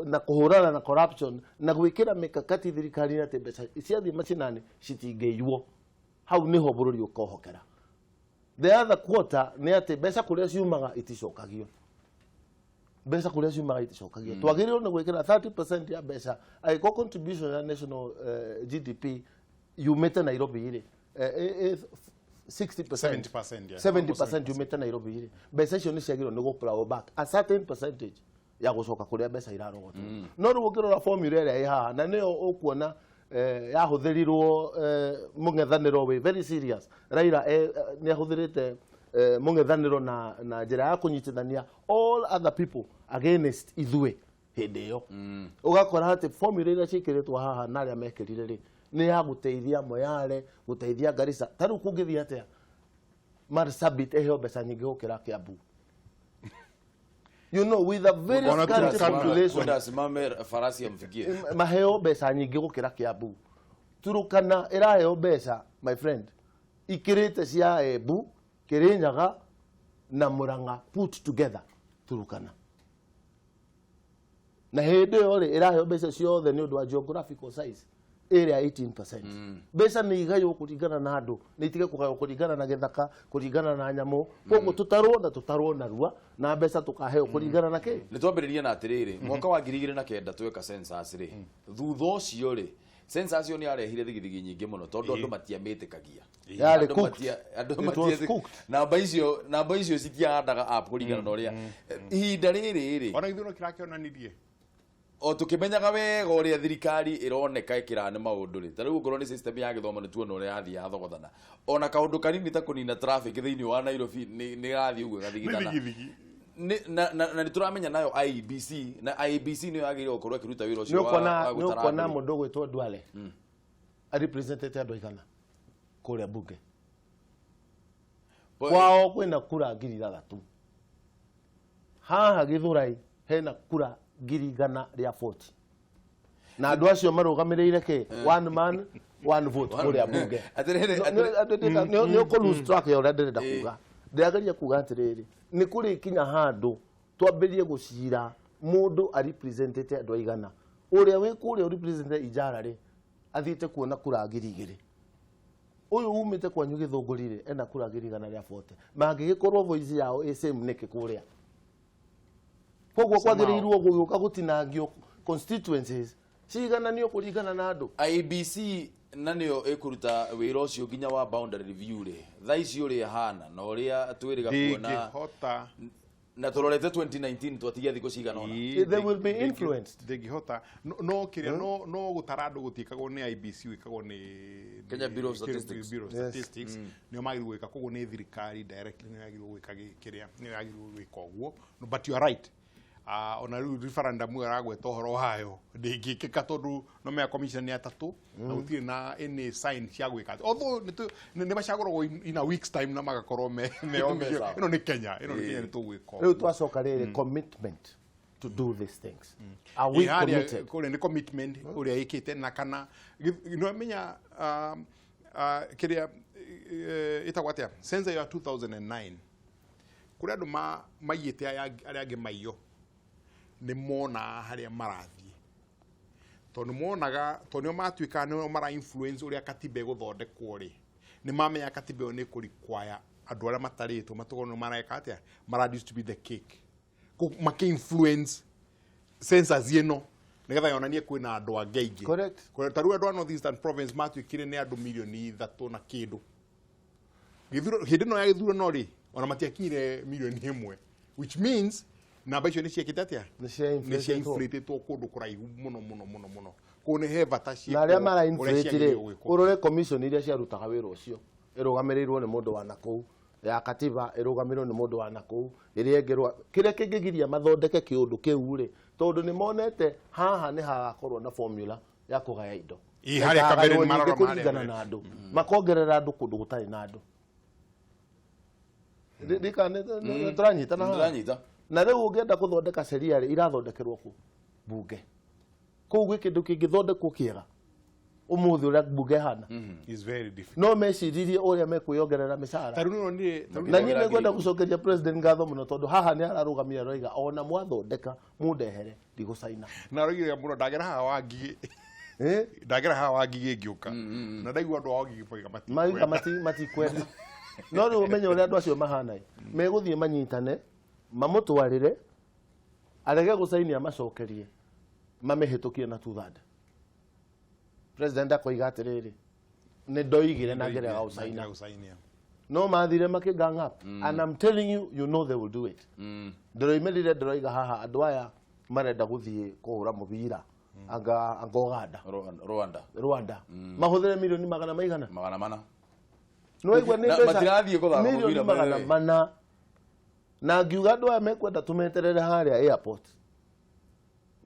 na kũhũrana na corruption na gwĩkĩra mikakati thirikari-inĩ atĩ mbeca ciathiĩ macinani citingĩiywo, hau nĩho bũrũri ũkohokera. The other quarter nĩ atĩ mbeca kũrĩa ciumaga iticokagio, mbeca kũrĩa ciumaga iticokagio. Twagĩrĩirwo nĩ gwĩkĩra 30% ya mbeca. Angĩkorwo contribution ya national GDP yumĩte Nairobi rĩ, 60%, 70%, yeah. 70% yumĩte Nairobi rĩ, mbeca icio nĩ ciagĩrĩirwo nĩ gũ plow back a certain percentage ya gũcoka kũrĩa mbeca irarogotwo. No rĩu ũngĩrora formula ĩrĩa ĩ haha, na nĩyo ũkuona yahũthĩrirwo mũng'ethanĩro wĩ very serious. Raila nĩ ahũthĩrĩte mũng'ethanĩro na njĩra ya kũnyitithania all other people against ithuĩ. Hĩndĩ ĩyo ũgakora atĩ formula iria ciĩkĩrĩtwo haha na arĩa mekĩrire rĩ, nĩ ya gũteithia Moyale, gũteithia Garissa. Ta rĩu kũngĩthiĩ atĩa Marsabit ĩheo mbeca nyingĩ gũkĩra Kiambu, with a very Ona scanty Turkana. population? Kwenda asimame farasi amfikie. Maheo mbeca nyingĩ gũkĩra Kiambu. Turukana ĩraheo mbeca, my friend, ikĩrĩte cia Embu, Kirinyaga na Murang'a put together. Turukana na hĩndĩ ĩyo rĩ, ĩraheo mbeca ciothe nĩ ũndũ wa geographical size ĩrĩa 18%. Mbeca nĩ igaywo kũringana na andũ, nĩ itige kũgaywo kũringana na gĩthaka, kũringana na nyamũ. Koguo tũtarwo na tũtarwo narua na mbeca tũkaheo kũringana na kĩ. Nĩ twambĩrĩrie na atĩrĩrĩ, mwaka wa 2009 tweka census rĩ, thutha ũcio rĩ, census ĩyo nĩ yarehire thigithigi nyingĩ mũno tondũ andũ matiamĩtĩkagia. Yarĩ Andũ cooked. Andũ It was cooked. Namba icio citiahandaga up kũringana na ũrĩa ihinda rĩrĩ rĩ. Ona gĩthurano kĩrakĩonanirie. O tũkĩmenyaga wega ũrĩa thirikari ĩroneka ĩkĩra nĩ maũndũ rĩ, ta rĩu okorwo nĩ system ya gĩthomo, nĩ tuona ũrĩa yathiĩ yathogothana. Ona kaũndũ kanini ta kũnina traffic thĩinĩ wa Nairobi nĩ ĩrathiĩ ũguo nĩ ĩgathigithana. Thigithigi. Na nĩ tũramenya nayo IEBC, na IEBC nĩyo yagĩrĩirwo gũkorwo ĩkĩruta wĩra nĩ ũcio wa ũkuona wa nĩ gũtara ũkuona andũ rĩ. mũndũ ũgwĩtwo Duale arepresentete andũ aigana kũrĩa bunge? Kwao kwĩna kura 6,000. Haha Gĩthũrai hena kura 140,000, na andũ acio marũgamĩrĩire kĩ? One man, one vote kũrĩa bunge. Atĩrĩrĩ, Nĩ ũkũ lose track ya ũrĩa ndĩrenda kuga. Ndĩrageria kuga atĩrĩrĩ, nĩ kũrĩkinya handũ twambĩrĩrie gũcira mũndũ arepresentete andũ aigana. Ũrĩa wĩ kũrĩa ũrepresentete Ijara rĩ, athiĩte kuona kura 2,000. Ũyũ umĩte kwanyu Gĩthũngũri rĩ, ena kura 140,000. Mangĩgĩkorwo voice yao ĩ same nĩkĩ kũrĩa? Koguo kwagĩrĩirwo gũgĩũka gũtinangio constituencies ciigananio kũringana na andũ. IEBC na nĩyo ĩkũruta wĩra ũcio nginya wa boundary review rĩ, thaa ici ũrĩa ĩhana na ũrĩa twĩrĩga kuona ndĩngĩhota. Na tũrorete 2019, twatigia thikũ cigana ũna. They will be influenced. Ndĩngĩhota. No kĩrĩa no gũtara andũ gũtiĩkagwo nĩ IEBC, gwĩkagwo nĩ Kenya Bureau of Statistics. Bureau of Statistics nĩo magĩrĩirwo gwĩka. Koguo nĩ thirikari directly nĩyo yagĩrĩirwo gwĩka kĩrĩa nĩyo yagĩrĩirwo gwĩka ũguo. No, but you are right. Ona rĩu referendum ĩyo ĩragweta ũhoro wayo ndĩngĩkĩka tondũ no mea commission nĩ atatũ na gũtirĩ na any sign cia gwĩka atĩ. Although nĩ macagũragwo in a week's time na magakorwo me Me sawa. Ĩno nĩ Kenya, ĩno nĩ Kenya, nĩ tũgwĩka Rĩu ũguo. twacoka rĩrĩ, commitment to do these things, are we Ĩ, harĩa committed? Kũrĩa nĩ commitment ũrĩa ĩkĩte na kana no menya kĩrĩa ĩtagwo atĩa, census ya 2009, kũrĩ andũ maiyĩte arĩa angĩ maiyo nĩ monaga harĩa marathiĩ, tondũ monaga tondũ nĩo matuĩkaga nĩo mara influence ũrĩa katiba ĩgũthondekwo rĩ, nĩ mamenya katiba ĩyo nĩ ĩkũ-require andũ arĩa matarĩtwo matũkorwo nĩ mareka atĩa, mara distribute the cake. Makĩ influence census ĩno nĩgetha yonanie kwĩna andũ angĩ aingĩ. Correct. Ta rĩu andũ a North Eastern Province matuĩkire nĩ andũ 3 milioni na kĩndũ. Hĩndĩ ĩno ya gĩthurano rĩ, ona matiakinyire 1 milioni, which means namba icio nĩ ciekĩte atĩa? Nĩ cia Nĩ cia inflatĩtwo. inflatĩtwo kũndũ kũraihu mũno mũno mũno mũno. Kũu nĩ he bata ciĩkwo Na arĩa mara ũrĩa inflate rĩ, ciagĩrĩirwo gwĩkwo. Ũrore commission iria ciarutaga wĩra ũcio ĩrũgamĩrĩirwo nĩ mũndũ wa nakũu, ya katiba ĩrũgamĩrĩirwo nĩ mũndũ wa nakũu, ĩrĩa ĩngĩ kĩrĩa kĩngĩgiria mathondeke kĩũndũ kĩu rĩ, tondũ nĩ monete haha nĩ hagakorwo na formula ya kũgaya indo. Ĩ, harĩa kabere Ĩkagaywo nĩ marora nyingĩ kũringana marĩa. Na andũ makongerera andũ kũndũ gũtarĩ na andũ. Tũranyitana haha? Ndĩranyita. Na rĩu ũngĩenda gũthondeka sheria rĩ, irathondekerwo kũ? Bunge. Kũu gwĩ kĩndũ kĩngĩthondekwo kĩega? Ũmũthĩ ũrĩa mbunge ĩhana. Is very difficult. No meciririe ũrĩa mekwĩongerera mĩcara. Ta rĩu nĩwonire- ta rĩu Na niĩ nĩngwenda gũcokeria president ngatho mũno, tondũ haha nĩ ararũgamia, aroiga ona mwathondeka mũndehere ndigũcaina. Na aroigire mũno ndagera haha wa ngigĩ, ndagera haha wa ngigĩ ngĩũka na ndaigua andũ a Wangigĩ moiga maiga matikwenda. Matikwenda. No rĩu ũmenye ũrĩa andũ acio mahana ĩ, megũthiĩ manyitane, mamũtwarĩre, arege gũcaini, amacokerie, mamĩhĩtũkie na two-third. President akoiga atĩrĩrĩ, nĩ ndoigire na ngĩrega gũcaina. Gũcainia. No mathire makĩ gang up, and I'm telling you, you know they will do it. Ndĩroimĩrire ndĩroiga haha andũ aya marenda gũthiĩ kũhũra mũbira anga Uganda. Rwanda. Rwanda, mahũthĩre milioni magana maigana? 400. Nĩwaigua nĩ Na mbeca matirathiĩ gũthaka milioni mũbira, magana by the way. mana. Na ngiuga andũ aya mekwenda tũmeterere harĩa airport,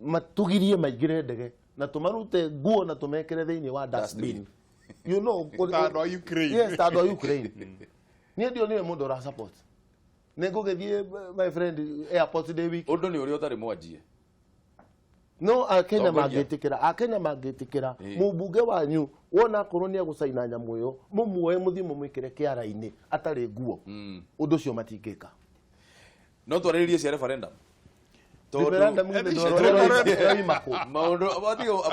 matugirie maingĩre ndege na tũmarute nguo na tũmekĩre thĩinĩ wa dustbin, you know. Ta andũ a Ukraine. Yes, ta andũ a Ukraine. Niĩ ndionire mũndũ ũra support. Nĩ ngũgĩthiĩ, my friend, airport day week. Ũndũ nĩ ũrĩa ũtarĩ mwanjie. No akenya Tongoria. mangĩtĩkĩra, akenya mangĩtĩkĩra mũmbunge wanyu wona akorwo nĩ egũcaina nyamũ ĩyo, mũmuoe mũthiĩ mũmwĩkĩre kĩara-inĩ atarĩ nguo, ũndũ ũcio matingĩka. No twarĩrĩrie cia referendum. Referendum githĩ ndũroima kũ? Maũndũ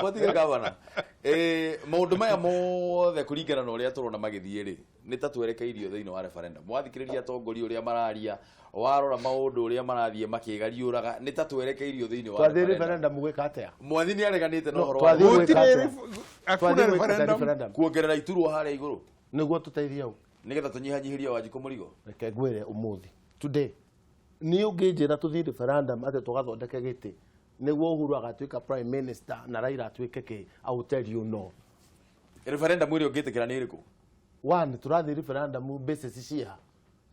abatige gavana, maũndũ maya mothe kũringana na ũrĩa tũrona magĩthiĩ rĩ, nĩ ta twerekeirio thĩinĩ wa referendum. Wathikĩrĩria atongoria ũrĩa mararia, warora maũndũ ũrĩa marathiĩ makĩgariũraga, nĩ ta twerekeirio thĩinĩ wa Twathiĩ referendum. referendum gwĩka atĩa? Mwathi nĩ areganĩte na No, ũhoro wa twathiĩ gwĩka Gũtirĩ atĩa? hakuna Twathiĩ gwĩka atĩa referendum. referendum? Kuongerera iturwa harĩa igũrũ. Nĩguo tũteithie ũ? Nĩgetha tũnyihanyihĩrie Wanjikũ mũrigo. Reke ngwĩre, ũmũthĩ, today, nĩ ũngĩnjĩra tũthiĩ referendum atĩ tũgathondeke gĩtĩ nĩguo Uhuru agatuĩka prime minister na Raila atuĩke kĩ, I will tell you no. Referendum ĩrĩa ũngĩtĩkĩra nĩ ĩrĩkũ? One, tũrathiĩ referendum basis ciha?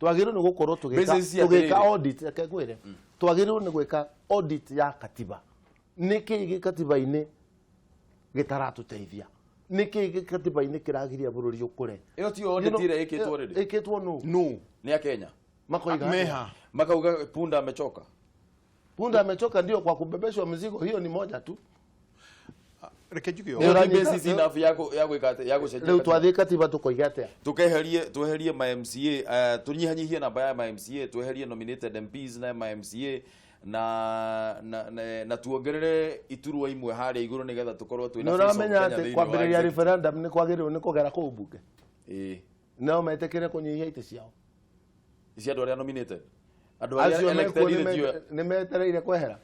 Twagĩrĩirwo nĩ gũkorwo tũgĩka Basis cia tũgĩka atĩrĩrĩ. audit. Reke ngwĩre, twagĩrĩirwo nĩ gwĩka audit ya katiba. Nĩ kĩĩ gĩ katiba-inĩ gĩtaratũteithia? Nĩ kĩĩ gĩ katiba-inĩ kĩragiria bũrũri ũkũre? Ĩyo tiyo audit ĩrĩa ĩkĩtwo already? Ĩkĩtwo nũ? No. Nĩ a Kenya. Makoiga atĩa? Meha. Makauga punda amechoka. Punda amechoka ndio kwa kubebeshwa mzigo, hiyo ni moja tu. Reke njuge Nĩ ũũ. ũranyita? Basis enough ya gwĩka atĩa, ya gũcenjia Rĩu katiba? twathiĩ katiba tũkoiga atĩa? Tukeherie, tweherie ma MCA, tunyihanyihie namba ya ma MCA, tweherie nominated MPs na ma MCA na tuongerere iturwa imwe harĩa igũrũ nĩgetha tũkorwo twĩna Nĩ face of ũramenya Kenya atĩ thĩinĩ wa kwambĩrĩria executive. referendum nĩ kwagĩrĩirwo nĩ kũgera kũu mbunge? Ĩĩ. No metĩkĩre kũnyihia itĩ ciao? Cia andũ arĩa nominated, andũ arĩa Acio elected mekuo ithe tio. nĩ metereire kwehera.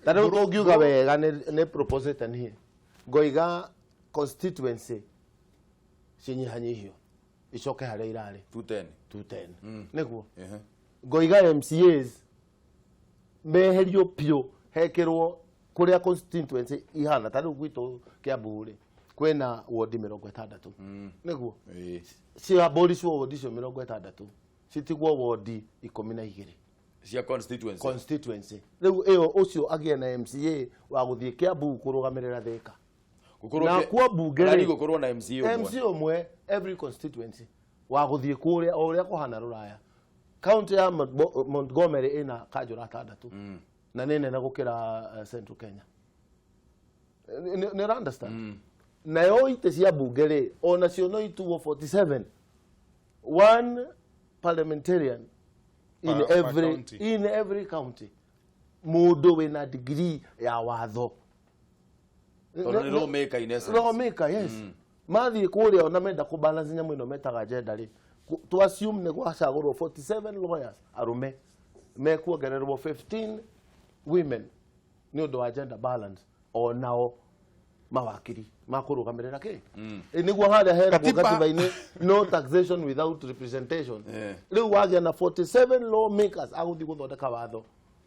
Ta rĩu tũngiuga wega nĩ proposite niĩ ngoiga constituency cinyihanyihio icoke harĩa irarĩ. 210. 210 nĩguo. Ehe. Ngoiga MCAs meherio biũ, hekĩrwo kũrĩa constituency ihana. Ta rĩu gwitũ Kiambu rĩ, kwĩna wodi 60, nĩguo? Ĩĩ. Ciaboricwo wodi icio 60, citigwo wodi 12. Cia constituency. Constituency. Rĩu ĩyo ũcio agĩe na MCA wa gũthiĩ Kiambu kũrũgamĩrĩra Thĩka. Gũkorwo Na kuo mbunge Rari rĩ, gũkorwo na MCA ũmwe. MC ũmwe every constituency wa gũthiĩ kũrĩa, o ũrĩa kũhana rũraya. Kaunti ya Montgomery ĩna kanjũra atandatũ na nĩ nene gũkĩra Central Kenya. Nĩ ũra understand? Nayo itĩ cia mbunge rĩ, onacio no ituo 47, one parliamentarian in Per every county. In every county, mũndũ wĩna degree ya watho. Tondũ nĩ lawmaker in essence. Lawmaker, yes. Mathiĩ kũrĩa ona menda kũ balance nyamũ ĩno metaga agenda rĩ, to assume nĩ gwacagũrwo 47 lawyers arũme, mekuongererwo 15 women nĩ ũndũ wa gender balance, onao mawakiri makũrũgamĩrĩra kĩ. Nĩguo harĩa heragwo katiba-inĩ, no taxation without representation. Rĩu wagĩa na 47 lawmakers agũthiĩ gũthondeka watho.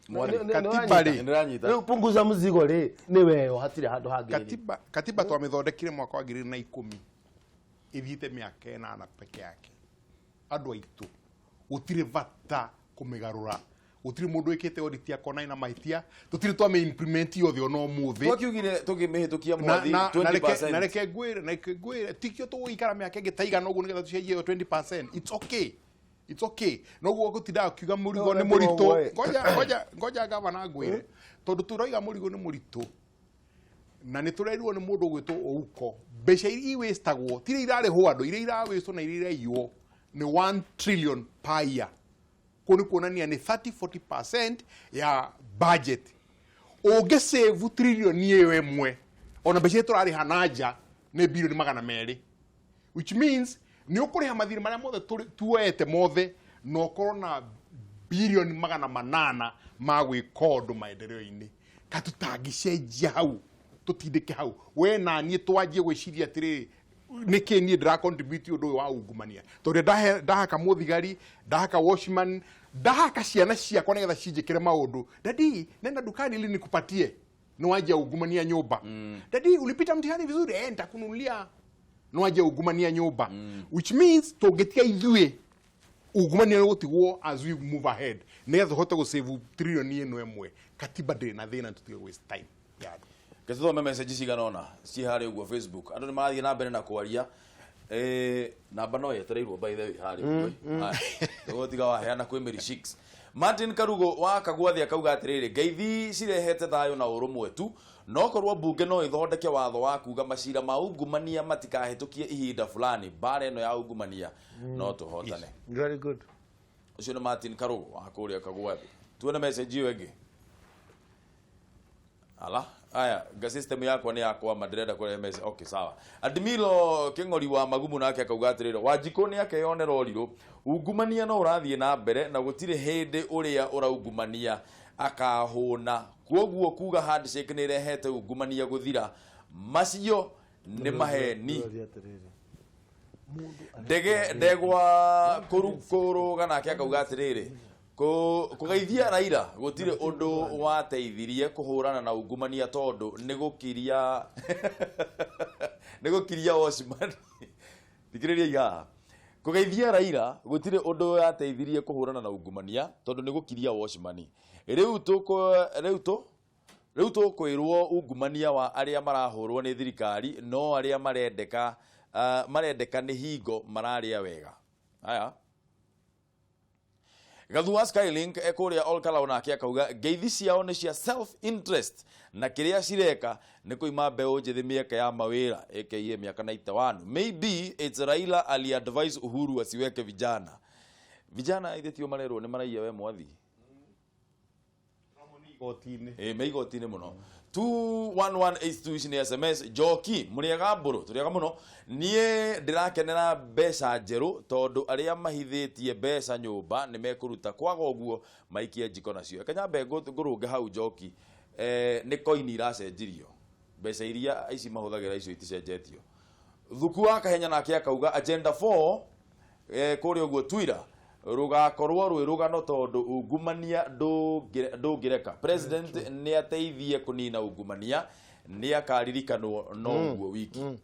Mwathi, Katiba rĩ. Nĩndĩranyita. Rĩu punguza mzigo rĩ, nĩ weyo, hatirĩ handũ hangĩ. Katiba twamĩthondekire mwaka wa 2010, ĩthiĩte mĩaka 8 peke yake. Andũ aitũ, gũtirĩ bata kũmĩgarũra. Gũtirĩ mũndũ wĩkĩte audit akona ĩna mahĩtia. Tũtirĩ twamĩ implement yothe ona ũmũthĩ. Twakiugire tũkĩmĩhĩtũkia, Na- mwathi, na- na reke- 20%. Na reke ngwĩre, tikio tũgũikara mĩaka ĩngĩ ta igana ũguo nĩgetha tũcenjie ĩyo 20%. It's okay, it's okay. Noguo gũtindaga ũkiuga mũrigo nĩ mũritũ. Ngoja, ngoja, ngoja, gavana, ngwĩre, tondũ tũroiga mũrigo nĩ mũritũ. Na nĩ tũrerirwo nĩ mũndũ ũgwĩtwo Ouko, mbeca iria iwĩstagwo tiria irarĩhwo andũ, iria irawĩstwo na iria iraiywo nĩ 1 trillion per year. Kũu nĩ kuonania nĩ 30 40% ya budget. Ũngĩ save trillion ĩyo ĩmwe, ona mbeca iria tũrarĩha na nja nĩ bilioni 200, which means nĩ ũkũrĩha mathirĩ marĩa mothe tuoete mothe na ũkorwo na bilioni 800 ma gwĩka ũndũ maendeleo-inĩ. Ka tũtangĩcenjia hau, tũtindĩke hau, we na niĩ twanjie gwĩciria atĩrĩrĩ, nĩkĩ niĩ ndĩra contribute ũndũ ũyũ wa ungumania? Tondũ ndahaka mũthigari, ndahaka watchman, ndahaka ciana ciakwa nĩgetha cinjĩkĩre maũndũ, "Daddy, nenda dukani ili nikupatie," nĩ wanjia ungumania nyũmba. "Daddy, ulipita mtihani vizuri?" "Eh, nitakununulia." Nĩ wanjia ungumania nyũmba, which means tũngĩtiga ithuĩ ungumania nĩ gũtigwo as we move ahead nĩgetha tũhote gũsave trilioni ĩno ĩmwe. Katiba ndĩrĩ na thĩna, tũtige waste time ya andũ. Reke tũthome message cigana ũna ciĩ harĩa ũguo Facebook. Andũ nĩ marathiĩ na mbere na kwaria. Namba no yetereirwo, by the way, harĩa ũguo. Haya, tũgũtiga waheana kwĩ Mary Shix. Martin Karugo wa Kagwathi akauga atĩrĩrĩ, ngeithi cirehete thayũ na ũrũmwe tu, no korwo mbunge no ĩthondeke watho wa kuga macira ma ungumania matikahĩtũkie ihinda fulani, mbara ĩno ya ungumania no tũhotane. Very good. Ũcio nĩ Martin Karugo wa kũrĩa Kagwathi. Tuone message ĩyo ĩngĩ. Ala aya nga system yakwa nĩ yakwama, ndĩrenda kũrehe message. Okay, sawa. Admilo Kĩng'ori wa Magumu nake akauga atĩrĩrĩ, Wanjikũ nĩ akeyonera ũrirũ, ungumania no ũrathiĩ na mbere na gũtirĩ hĩndĩ ũrĩa ũraungumania akahũna, kuoguo kuga handshake nĩ ĩrehete ungumania gũthira, macio nĩ maheni. Ndege ndegwa kũrũga nake akauga atĩrĩrĩ, kũgeithia Raila gũtirĩ ũndũ wateithirie kũhũrana na ungumania tondũ nĩ gũkiria watchman. Thikĩrĩriai haha, kũgeithia Raila gũtirĩ ũndũ yateithirie kũhũrana na ungumania tondũ nĩ gũkiria watchman. Rĩu tũkwĩrwo ungumania wa arĩa marahũrwo nĩ thirikari, no arĩa marendeka nĩ hingo mararĩa wega. Haya, Gathu wa Skylink ekũrĩa Olkalou nake akauga ngeithi ciao nĩ cia self interest na kĩrĩa cireka nĩ kũima mbeũ njĩthĩ mĩeke ya mawĩra, aka mĩaka 91. Maybe it's Raila aliadvise Uhuru asiweke vijana. Vijana ithe tio marerwo nĩ maraiya, we mwathi. Igoti-inĩ. Ĩ me igoti-inĩ mũno. 21182, ici nĩ SMS. Njoki mũrĩega mbũrũ, tũrĩega mũno. Niĩ ndĩrakenera mbeca njerũ tondũ arĩa mahithĩtie mbeca nyũmba nĩ mekũruta, kwaga ũguo maikie njiko nacio. Reke nyambe ngũrũnge hau, Njoki. Nĩ koini iracenjirio, mbeca iria ici mahũthagĩra icio iticenjetio. Thuku wa Kahenya nake akauga agenda 4 kũrĩa ũguo Twira rũgakorwo rwĩ rũgano tondũ ungumania ndũngĩreka. President nĩ ateithie kũnina ungumania, nĩ akaririkanwo no ũguo wiki.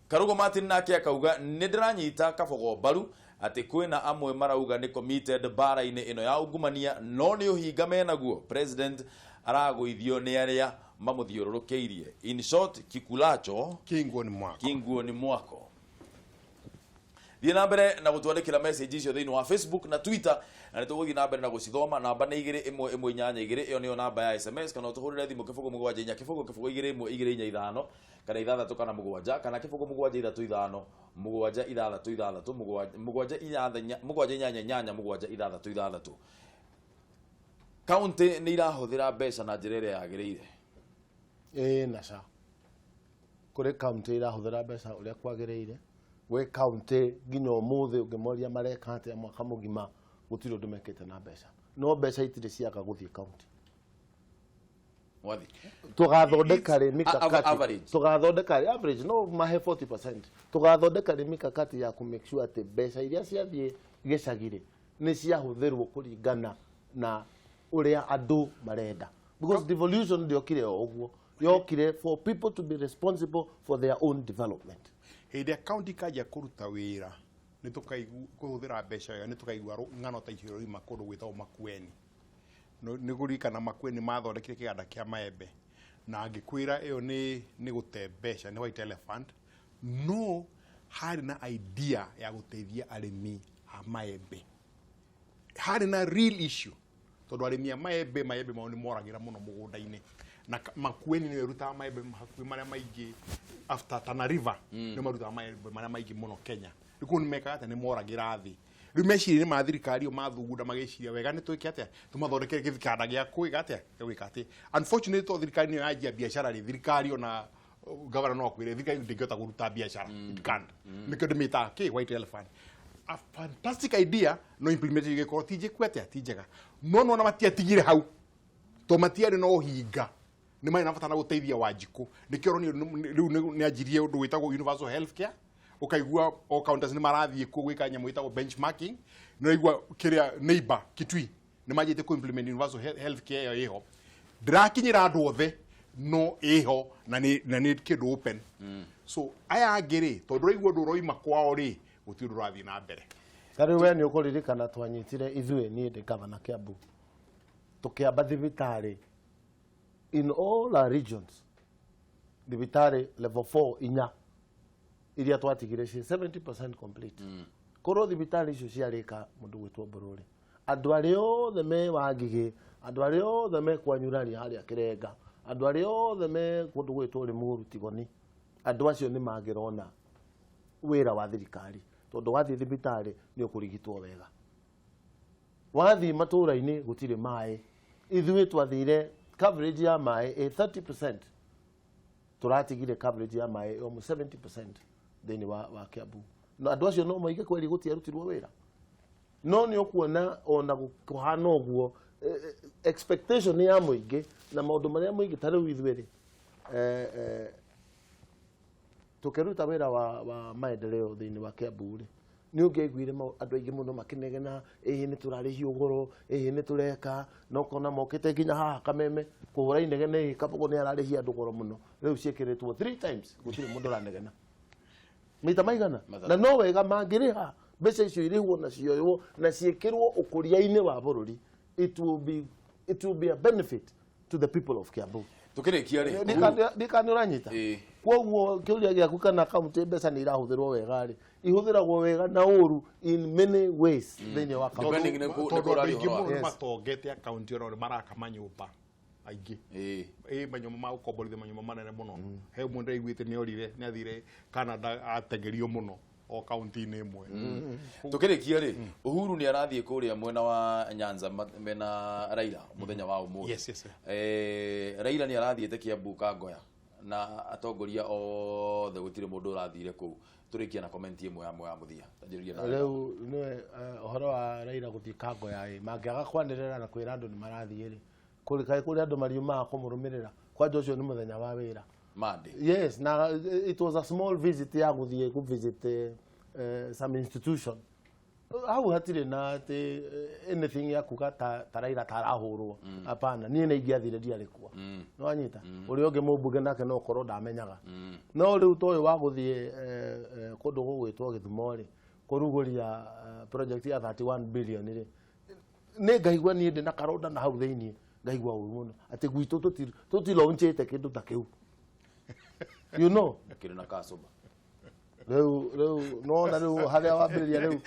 Karugo Martin nake akauga nĩ ndĩranyita Kabogo mbaru atĩ kwĩna amwe marauga nĩ committed mbara-inĩ ĩno ya ungumania, no nĩ ũhinga menaguo. President aragũithio nĩ arĩa mamũthiũrũrũkĩirie. In short, kikulacho kinguoni mwako. Kinguoni mwako. Thiĩ na mbere na gũtwandĩkĩra message icio thĩinĩ wa Facebook na Twitter na nĩ tũgũthiĩ na mbere na gũcithoma. Namba nĩ 21182, ĩyo nĩyo namba ya SMS, kana ũtũhũrĩre thimũ 074 0 0 2 1 2 4 5 kana 6 kana 7 kana 0 7 3 5 7 6 6 7 7 7 8 8 7 6 6. Kaunti nĩ irahũthĩra mbeca na njĩra ĩrĩa yagĩrĩire? Ĩĩ na ca, kũrĩ kaunti irahũthĩra mbeca ũrĩa kwagĩrĩire, gwĩ kaunti nginya ũmũthĩ ũngĩmoria mareka atĩa mwaka mũgima, gũtirĩ ũndũ mekĩte na mbeca, no mbeca itirĩ ciaga gũthiĩ kaunti. Mwathi. Tũgathondeka rĩ mikakati? Average. Tũgathondeka rĩ average? No mahe 40%. Tũgathondeka rĩ mikakati ya kũ make sure atĩ mbeca iria ciathiĩ gĩcagi rĩ nĩ ciahũthĩrwo kũringana na ũrĩa andũ marenda? Because devolution ndĩokire o ũguo, yokire for people to be responsible for their own development. Hĩndĩ ĩrĩa kaunti ikanjia kũruta wĩra nĩ tũkaigu kũhũthĩra mbeca wega, nĩ tũkaigua ng'ano ta icio riuma kũndũ gwĩtagwo Makueni. Nĩ kũririkana Makueni mathondekire kĩganda kĩa maembe, na ngĩkwĩra ĩyo nĩ gũte mbeca, nĩ white elephant, no harĩ na idea ya gũteithia arĩmi a maembe, harĩ na real issue. Tondũ arĩmi a maembe, maembe mao nĩ moragĩra mũno mũgũnda-inĩ. Na Makueni nĩyo ĩrutaga maembe hakuhĩ marĩa maingĩ after Tana River, nĩo marutaga maembe marĩa maingĩ mũno Kenya. Rĩu kũu nĩ mekaga atĩa? Nĩ moragĩra thĩ. Rĩu meciria-inĩ ma thirikari ĩyo mathugunda magĩciria wega nĩ twĩke atĩa, tũmathondekere gĩthikanda gĩa kwĩka atĩa, gĩa gwĩka atĩ. Unfortunately tondũ thirikari nĩyo yanjia biacara rĩ, thirikari ona gavana no akwĩre thirikari ndĩngĩhota kũruta biacara, it can't. Nĩkĩo ndĩmĩtaga kĩ white elephant. A fantastic idea, no implementation ĩgĩkorwo ti njĩku atĩa, ti njega. No nona matiatigire hau to matiarĩ na ũhinga, nĩ marĩ na bata na gũteithia Wanjikũ. Nĩkĩo ũronire rĩu nĩ anjirie ũndũ wĩtagwo universal health care, ũkaigua o counties nĩ marathiĩ kuo gwĩka nyamũ ĩtagwo benchmarking. Nĩ ũraigua kĩrĩa neighbor Kitui nĩ manjĩtie kũ implement universal health care. Ĩyo ĩho, ndĩrakinyĩra andũ othe, no ĩho na nĩ kĩndũ open. So aya angĩ rĩ, tondũ ũraigua ũndũ ũroima kwao rĩ, gũtirĩ ũndũ ũrathiĩ na mbere. Ta rĩu we nĩ ũkũririkana twanyitire ithuĩ, niĩ ndĩ gavana Kiambu, tũkĩamba thibitarĩ in all our regions, thibitarĩ level 4 inya iria twatigire ciĩ 70% complete. Korwo thibitarĩ icio ciarĩka, mũndũ gwĩtwo Mbũrũrĩ, andũ arĩa othe me Wangigĩ, andũ arĩa othe me Kwanyuraria harĩa Kĩrenga, andũ arĩa othe me kũndũ gwĩtwo Rĩmuru Tigoni, andũ acio nĩ mangĩrona wĩra wa thirikari, tondũ wathiĩ thibitarĩ nĩ ũkũrigitwo wega. Wathiĩ matũũra-inĩ gũtirĩ maĩ. Ithuĩ twathire coverage ya maĩ ĩ 30%, tũratigire coverage ya maĩ almost 70% thĩinĩ wa Kiambu. Na andũ acio no moige kweri gũtiarutirwo wĩra, no nĩ ũkuona ona kũhana ũguo, expectation ya mũingĩ na maũndũ marĩa mũingĩ. Ta rĩu ithuĩ rĩ, tũkĩruta wĩra wa maendeleo thĩinĩ wa Kiambu rĩ, nĩ ũngĩaiguire andũ aingĩ mũno makĩnegena, ĩĩ nĩ tũrarĩhio goro, ĩĩ nĩ tũreka, na ũkona mokĩte nginya haha Kameme kũhũra inegene, ĩĩ Kabogo nĩ ararĩhia andũ goro mũno. Rĩu ciĩkĩrĩtwo three times, gũtirĩ mũndũ ũranegena maita maigana. Matatũ. Na no wega mangĩrĩha mbeca icio irĩhwo na cioywo na ciĩkĩrwo ũkũria-inĩ wa bũrũri, it will be a benefit to the people of Kiambu. Tukĩrĩkia rĩ, Ndikani ũranyita? Ĩĩ. Koguo kĩũria gĩaku kana kaunti mbeca nĩ irahũthĩrwo wega rĩ, ihũthĩragwo wega na ũru in many ways thĩinĩ wa kaunti. Depending Tondũ nĩ andũ kũraria aingĩ ũhoro mũno nĩ matongete akaunti, ona maraka manyũmba aingĩ, ĩ manyũmba ma gũkomborithia, manyũmba manene mũno. He ũmwe ndĩraiguĩte nĩ orire, nĩ athire Canada, atengerio mũno o kaunti-inĩ ĩmwe. Tukĩrĩkia rĩ, Uhuru nĩ arathiĩ kũrĩa mwena wa Nyanza mena Raila mũthenya wa ũmũthĩ. Yes. Raila nĩ arathiĩte Kiambu Kangoya na atongoria othe, gũtirĩ mũndũ ũrathire kũu. Tũrĩkie na comment ĩmwe ya mũthia. Tanjĩrĩria na Rĩu nĩwe ũhoro wa Raila gũthiĩ Kangoya ĩ, mangĩaga kwanĩrĩra na kwĩra andũ nĩ marathiĩ rĩ, kũrĩ kaĩ kũrĩ andũ mariumaga kũmũrũmĩrĩra? Kwanja ũcio nĩ mũthenya wa wĩra. Monday. Yes, na it was a small visit ya gũthiĩ kũ visit some institution hau. Hatirĩ na atĩ anything ya kuga ta Raila tarahũrwo. Hapana, niĩ nĩ ingĩathire, ndiarĩ kuo. Nĩwanyita? Ũrĩa ũngĩ mũmbunge nake no ũkorwo ndamenyaga. No rĩu ta ũyũ wa gũthiĩ kũndũ gũgwĩtwo Gĩthumo rĩ, kũrugũria project ya 31 billion rĩ, nĩ ngaigua niĩ ndĩ na karonda na hau thĩiniĩ, ngaigua ũru mũno atĩ gwitũ tũtilaunchĩte kĩndũ ta kĩu. Kĩrĩ na kasũba. Rĩu nona rĩu harĩa wambĩrĩria rĩu,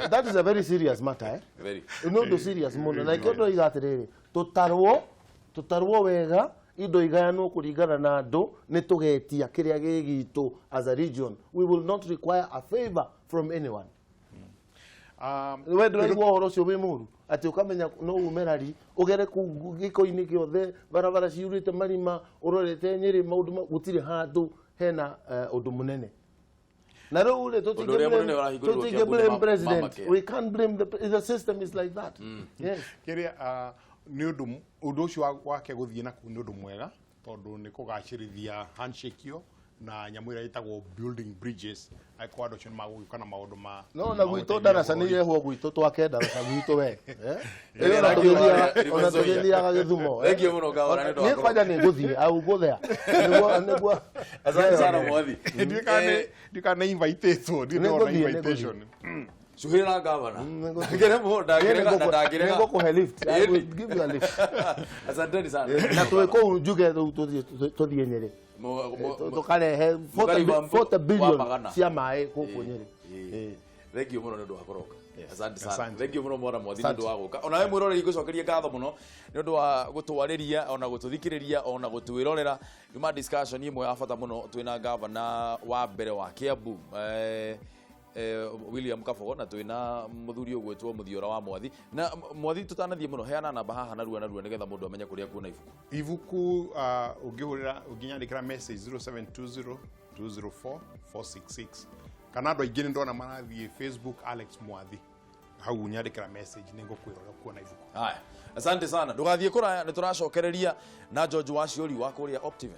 that is a very serious matter, eh? Very. Nĩ ũndũ serious mũno, na ikĩo ndĩroiga atĩrĩrĩ, tũtarwo wega, indo igayanwo kũringana na andũ, nĩ tũgetia kĩrĩa gĩ gitũ. As a region we will not require a favor from anyone. We ndũraigua ũhoro ũcio wĩ mũru, atĩ ũkamenya no ume rari ũgere kũu gĩko-inĩ gĩothe, barabara ciyũrĩte marima, ũrorete Nyĩrĩ, maũndũ gũtirĩ handũ hena ũndũ mũnene. Na rĩu rĩ, Ũndũ ũrĩa mũnene ũrahingũrirwo tũtingĩ Kiambu nĩ blame president. Mama Care. We can't blame the system is like that, yes. Kĩrĩa nĩ ũndũ ũcio wake gũthiĩ na kũu nĩ ũndũ mwega, tondũ nĩ kũgacĩrithia handshake ĩyo na nyamũ ĩrĩa ĩtagwo building bridges, angĩkorwo andũ acio nĩ magũgĩũka na maũndũ ma No na ma gwitũ gũteithia ndaraca nĩ bũrũri. irehwo gwitũ, twake ndaraca gwitũ we. Ĩrĩa Ĩyo ona ĩrakĩũra tũgĩthiaga, ona River Nzoia. tũgĩthiaga Gĩthumo. Thank you mũno, Gavana, nĩ ũndũ wa Niĩ kwanja nĩ ngũthiĩ au ngũthea nĩguo. Asante sana, mwathi. Ndiũĩ kana nĩ invitĩtwo, ndiũĩ Nĩ ndĩrona ngũthiĩ, nĩ invitation. Cuhĩra gavana. Ndangĩremwo, ndangĩrega na ndangĩrega. Nĩngũkũhe lift. I will Ĩni. give you a lift. Asanteni sana. Na twĩ kũu njuge rĩu tũthiĩ Nyĩrĩ, tũkarehe Mũkariba 40 wa billion magana. cia maĩ gũkũ Nyĩrĩ. Thank you mũno nĩ ũndũ wa kũroka. Asante sana. Asante. Thank you muno mwana Mwathi nĩ Asante. ũndũ wa gũka. Ona we mwĩroreri ngũcokerie ngatho mũno nĩ ũndũ wa gũtwarĩria ona gũtũthikĩrĩria ona gũtwĩrorera. Yuma discussion ĩmwe ya bata mũno twĩna gavana wa mbere wa Kiambu William Kabogo na twĩna mũthuri ũgwĩtwo Mũthiora wa Mwathi. Na Mwathi, tũtanathiĩ mũno, heana namba haha narua narua nĩgetha mũndũ amenye kũrĩa kuona ibuku. Ibuku ũngĩhũrĩra, ũngĩnyandĩkĩra message 0720 204 466, kana andũ aingĩ nĩ ndona marathiĩ Facebook Alex Mwathi, hau nyandĩkĩra message nĩ ngũkwĩra ũrĩa kuona ibuku. Haya, asante sana. Ndũgathiĩ kũraya, nĩ tũracokereria na George Waciũri wa kũrĩa Optiven.